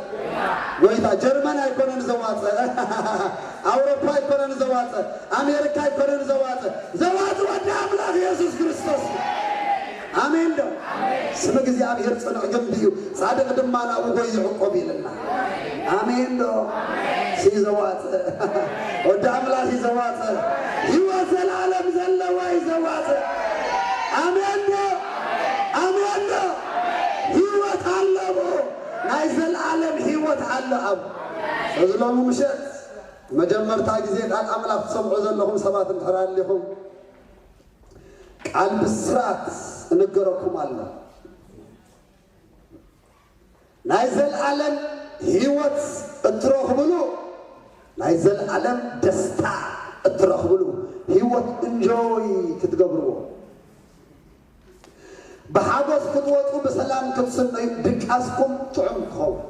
ጎይታ። ጀርመን ኣይኮነን ዘዋጽእ፣ ኣውሮፓ ኣይኮነን ዘዋጽእ፣ ኣሜሪካ ኣይኮነን ዘዋጽእ። ዘዋጽእ ወዲ ኣምላኽ የሱስ ክርስቶስ። ኣሜን ዶ? ስም እግዚኣብሔር ጽኑዕ ግንቢ እዩ፣ ጻድቕ ድማ ናብኡ ይዕቆብ ኢልና። ኣሜን ዶ? ሲ ዘዋጽእ፣ ወዲ ኣምላኽ እዩ ዘዋጽእ፣ ህይወት ዘለኣለም ዘለዎ እዩ ዘዋጽእ። ኣሜን ዶ? ኣሜን ዶ? ህይወት ኣለዎ፣ ናይ ዘለኣለም ህይወት ኣሎ ኣብ። ስለዚ ሎሚ ምሸት መጀመርታ ግዜ ቃል ኣምላኽ ትሰምዑ ዘለኹም ሰባት እንድሕር ኣሊኹም፣ ቃል ብስራት እንገረኩም ኣሎ። ናይ ዘለኣለም ህይወት እትረኽብሉ፣ ናይ ዘለኣለም ደስታ እትረኽብሉ ህይወት እንጆይ ክትገብርዎ፣ ብሓጎስ ክትወፁ፣ ብሰላም ክትስነዩ፣ ድቃስኩም ጥዑም ክኸውን፣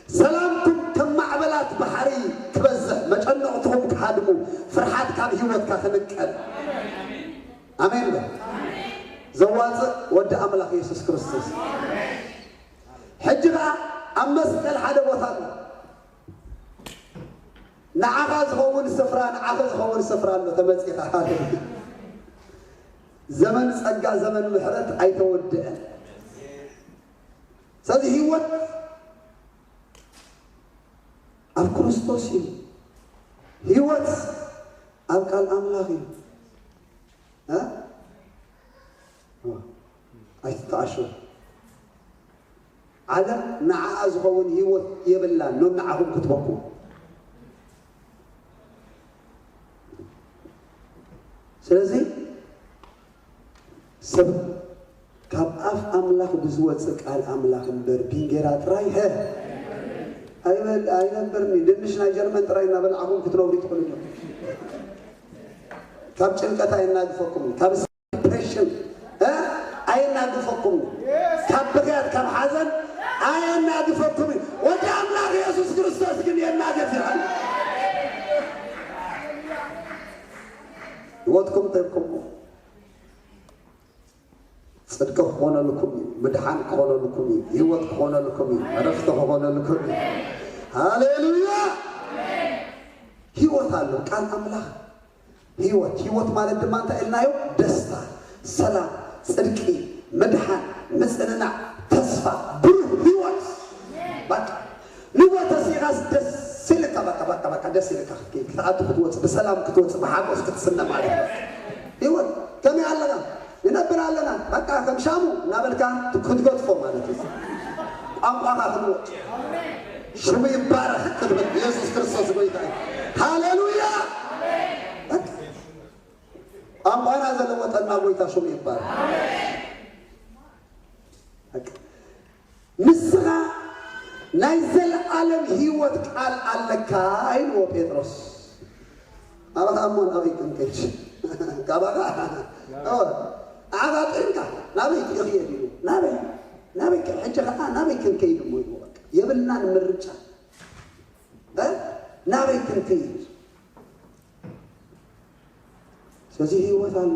ሰላምኩም ከም ማዕበላት ባሕሪ ክበዝሕ፣ መጨነቕትኹም ክሃድሙ፣ ፍርሓት ካብ ህይወትካ ክንቀል። ኣሜን በል። ዘዋፅእ ወዲ ኣምላኽ የሱስ ክርስቶስ። ሕጂ ኸዓ ኣብ መስቀል ሓደ ቦታ ኣሎ። ንዓኻ ዝኸውን ስፍራ፣ ንዓኺ ዝኸውን ስፍራ ኣሎ። ተመጺኻ። ዘመን ጸጋ፣ ዘመን ምሕረት ኣይተወድአን። ስለዚ ህይወት ኣብ ክርስቶስ እዩ። ህይወት ኣብ ቃል ኣምላኽ እዩ። እ? ኣይትተኣሸው። ዓለም ንዓኣ ዝኸውን ህይወት የብላን፣ ኖም ንዓኹም ክትበኩም። ስለዚ ሰብ ካብ ኣፍ ኣምላኽ ብዝወጽእ ቃል ኣምላኽ እምበር ብእንጌራ ጥራይ፣ ሀ፣ ኣይበል-፣ ኣይነብርን እዩ። ድንሽ ናይ ጀርመን ጥራይ እናበላዕኹም ክትነብሩ ትኽእሉ እዮም። ካብ ጭንቀት ኣየናግፈኩም፣ ካብ ዲፕሬሽን፣ እ፣ ኣየናግፈኩም፣ ካብ ብኽያት፣ ካብ ሓዘን ኣየናግፈኩም። ወዲ ኣምላኽ የሱስ ክርስቶስ ግን የናግፍ ይብል። ህይወትኩም ተብኩም። ጽድቂ ክኾነልኩም እዩ፣ ምድሓን ክኾነልኩም እዩ፣ ህይወት ክኾነልኩም እዩ፣ ዕረፍቲ ክኾነልኩም እዩ። ሃሌሉያ! ህይወት ኣሎ። ቃል ኣምላኽ ህይወት፣ ህይወት ማለት ድማ እንታይ ኢልናዮ? ደስታ፣ ሰላም፣ ጽድቂ፣ ምድሓን፣ ምጽንናዕ፣ ተስፋ፣ ብሩህ ህይወት። በቃ ንጎ ተሲኻስ ደስ ኢልካ፣ በቃ፣ በቃ፣ በቃ፣ ደስ ኢልካ ክትከይድ፣ ክትኣቱ ክትወጽእ፣ ብሰላም ክትወጽእ፣ ብሓጎስ ክትስነ ማለት እዩ። ህይወት ከመይ ኣለና? ንነብር ኣለና። በቃ ከም ሻሙ እናበልካ ክትገድፎ ማለት እዩ። ቋንቋኻ ክትወጽእ። ሽሙ ይባረኽ ክትብል፣ ኢየሱስ ክርስቶስ ጎይታ እዩ። ሃሌሉያ! በቃ ቋንቋና ዘለወጠና ጎይታ ሽሙ ይባረኽ። በቃ ንስኻ ናይ ዘለኣለም ህይወት ቃል ኣለካ ኢልዎ ጴጥሮስ። ኣባኻ እሞ ናበይ ክንከይድ? ካባኻ? እወ፣ ኣኻ ጥሪንካ ናበይ ክኸይድ ኢሉ? ናበይ? ናበይ ከ-፣ ሕጂ ኸዓ ናበይ ክንከይድ እሞ ኢሉ? በቃ የብልናን ምርጫ። እ? ናበይ ክንከይድ? ስለዚ ህይወት ኣሎ።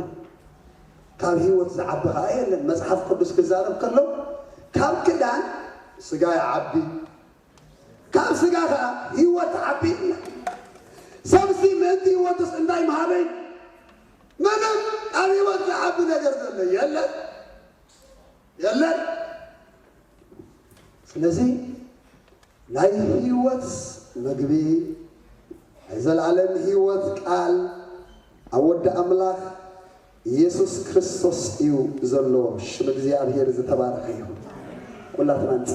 ካብ ህይወት ዝዓቢ ኸዓ የለን። መጽሓፍ ቅዱስ ክዛረብ ከሎ ካብ ክዳን ስጋ ይዓቢ፣ ካብ ስጋ ኸዓ ህይወት ትዓቢ ኢልና። ሰብሲ ምእንቲ ህይወትስ እንታይ ምሃበይ? ምንም ካብ ህይወት ዝዓቢ ነገር ዘሎ የለን፣ የለን። ስለዚ ናይ ህይወት መግቢ ናይ ዘላለም ህይወት ቃል ኣብ ወዲ ኣምላኽ ኢየሱስ ክርስቶስ እዩ ዘሎ። ሽም እግዚኣብሔር ዝተባረኸ ይኹን። ኩላትና ንጸ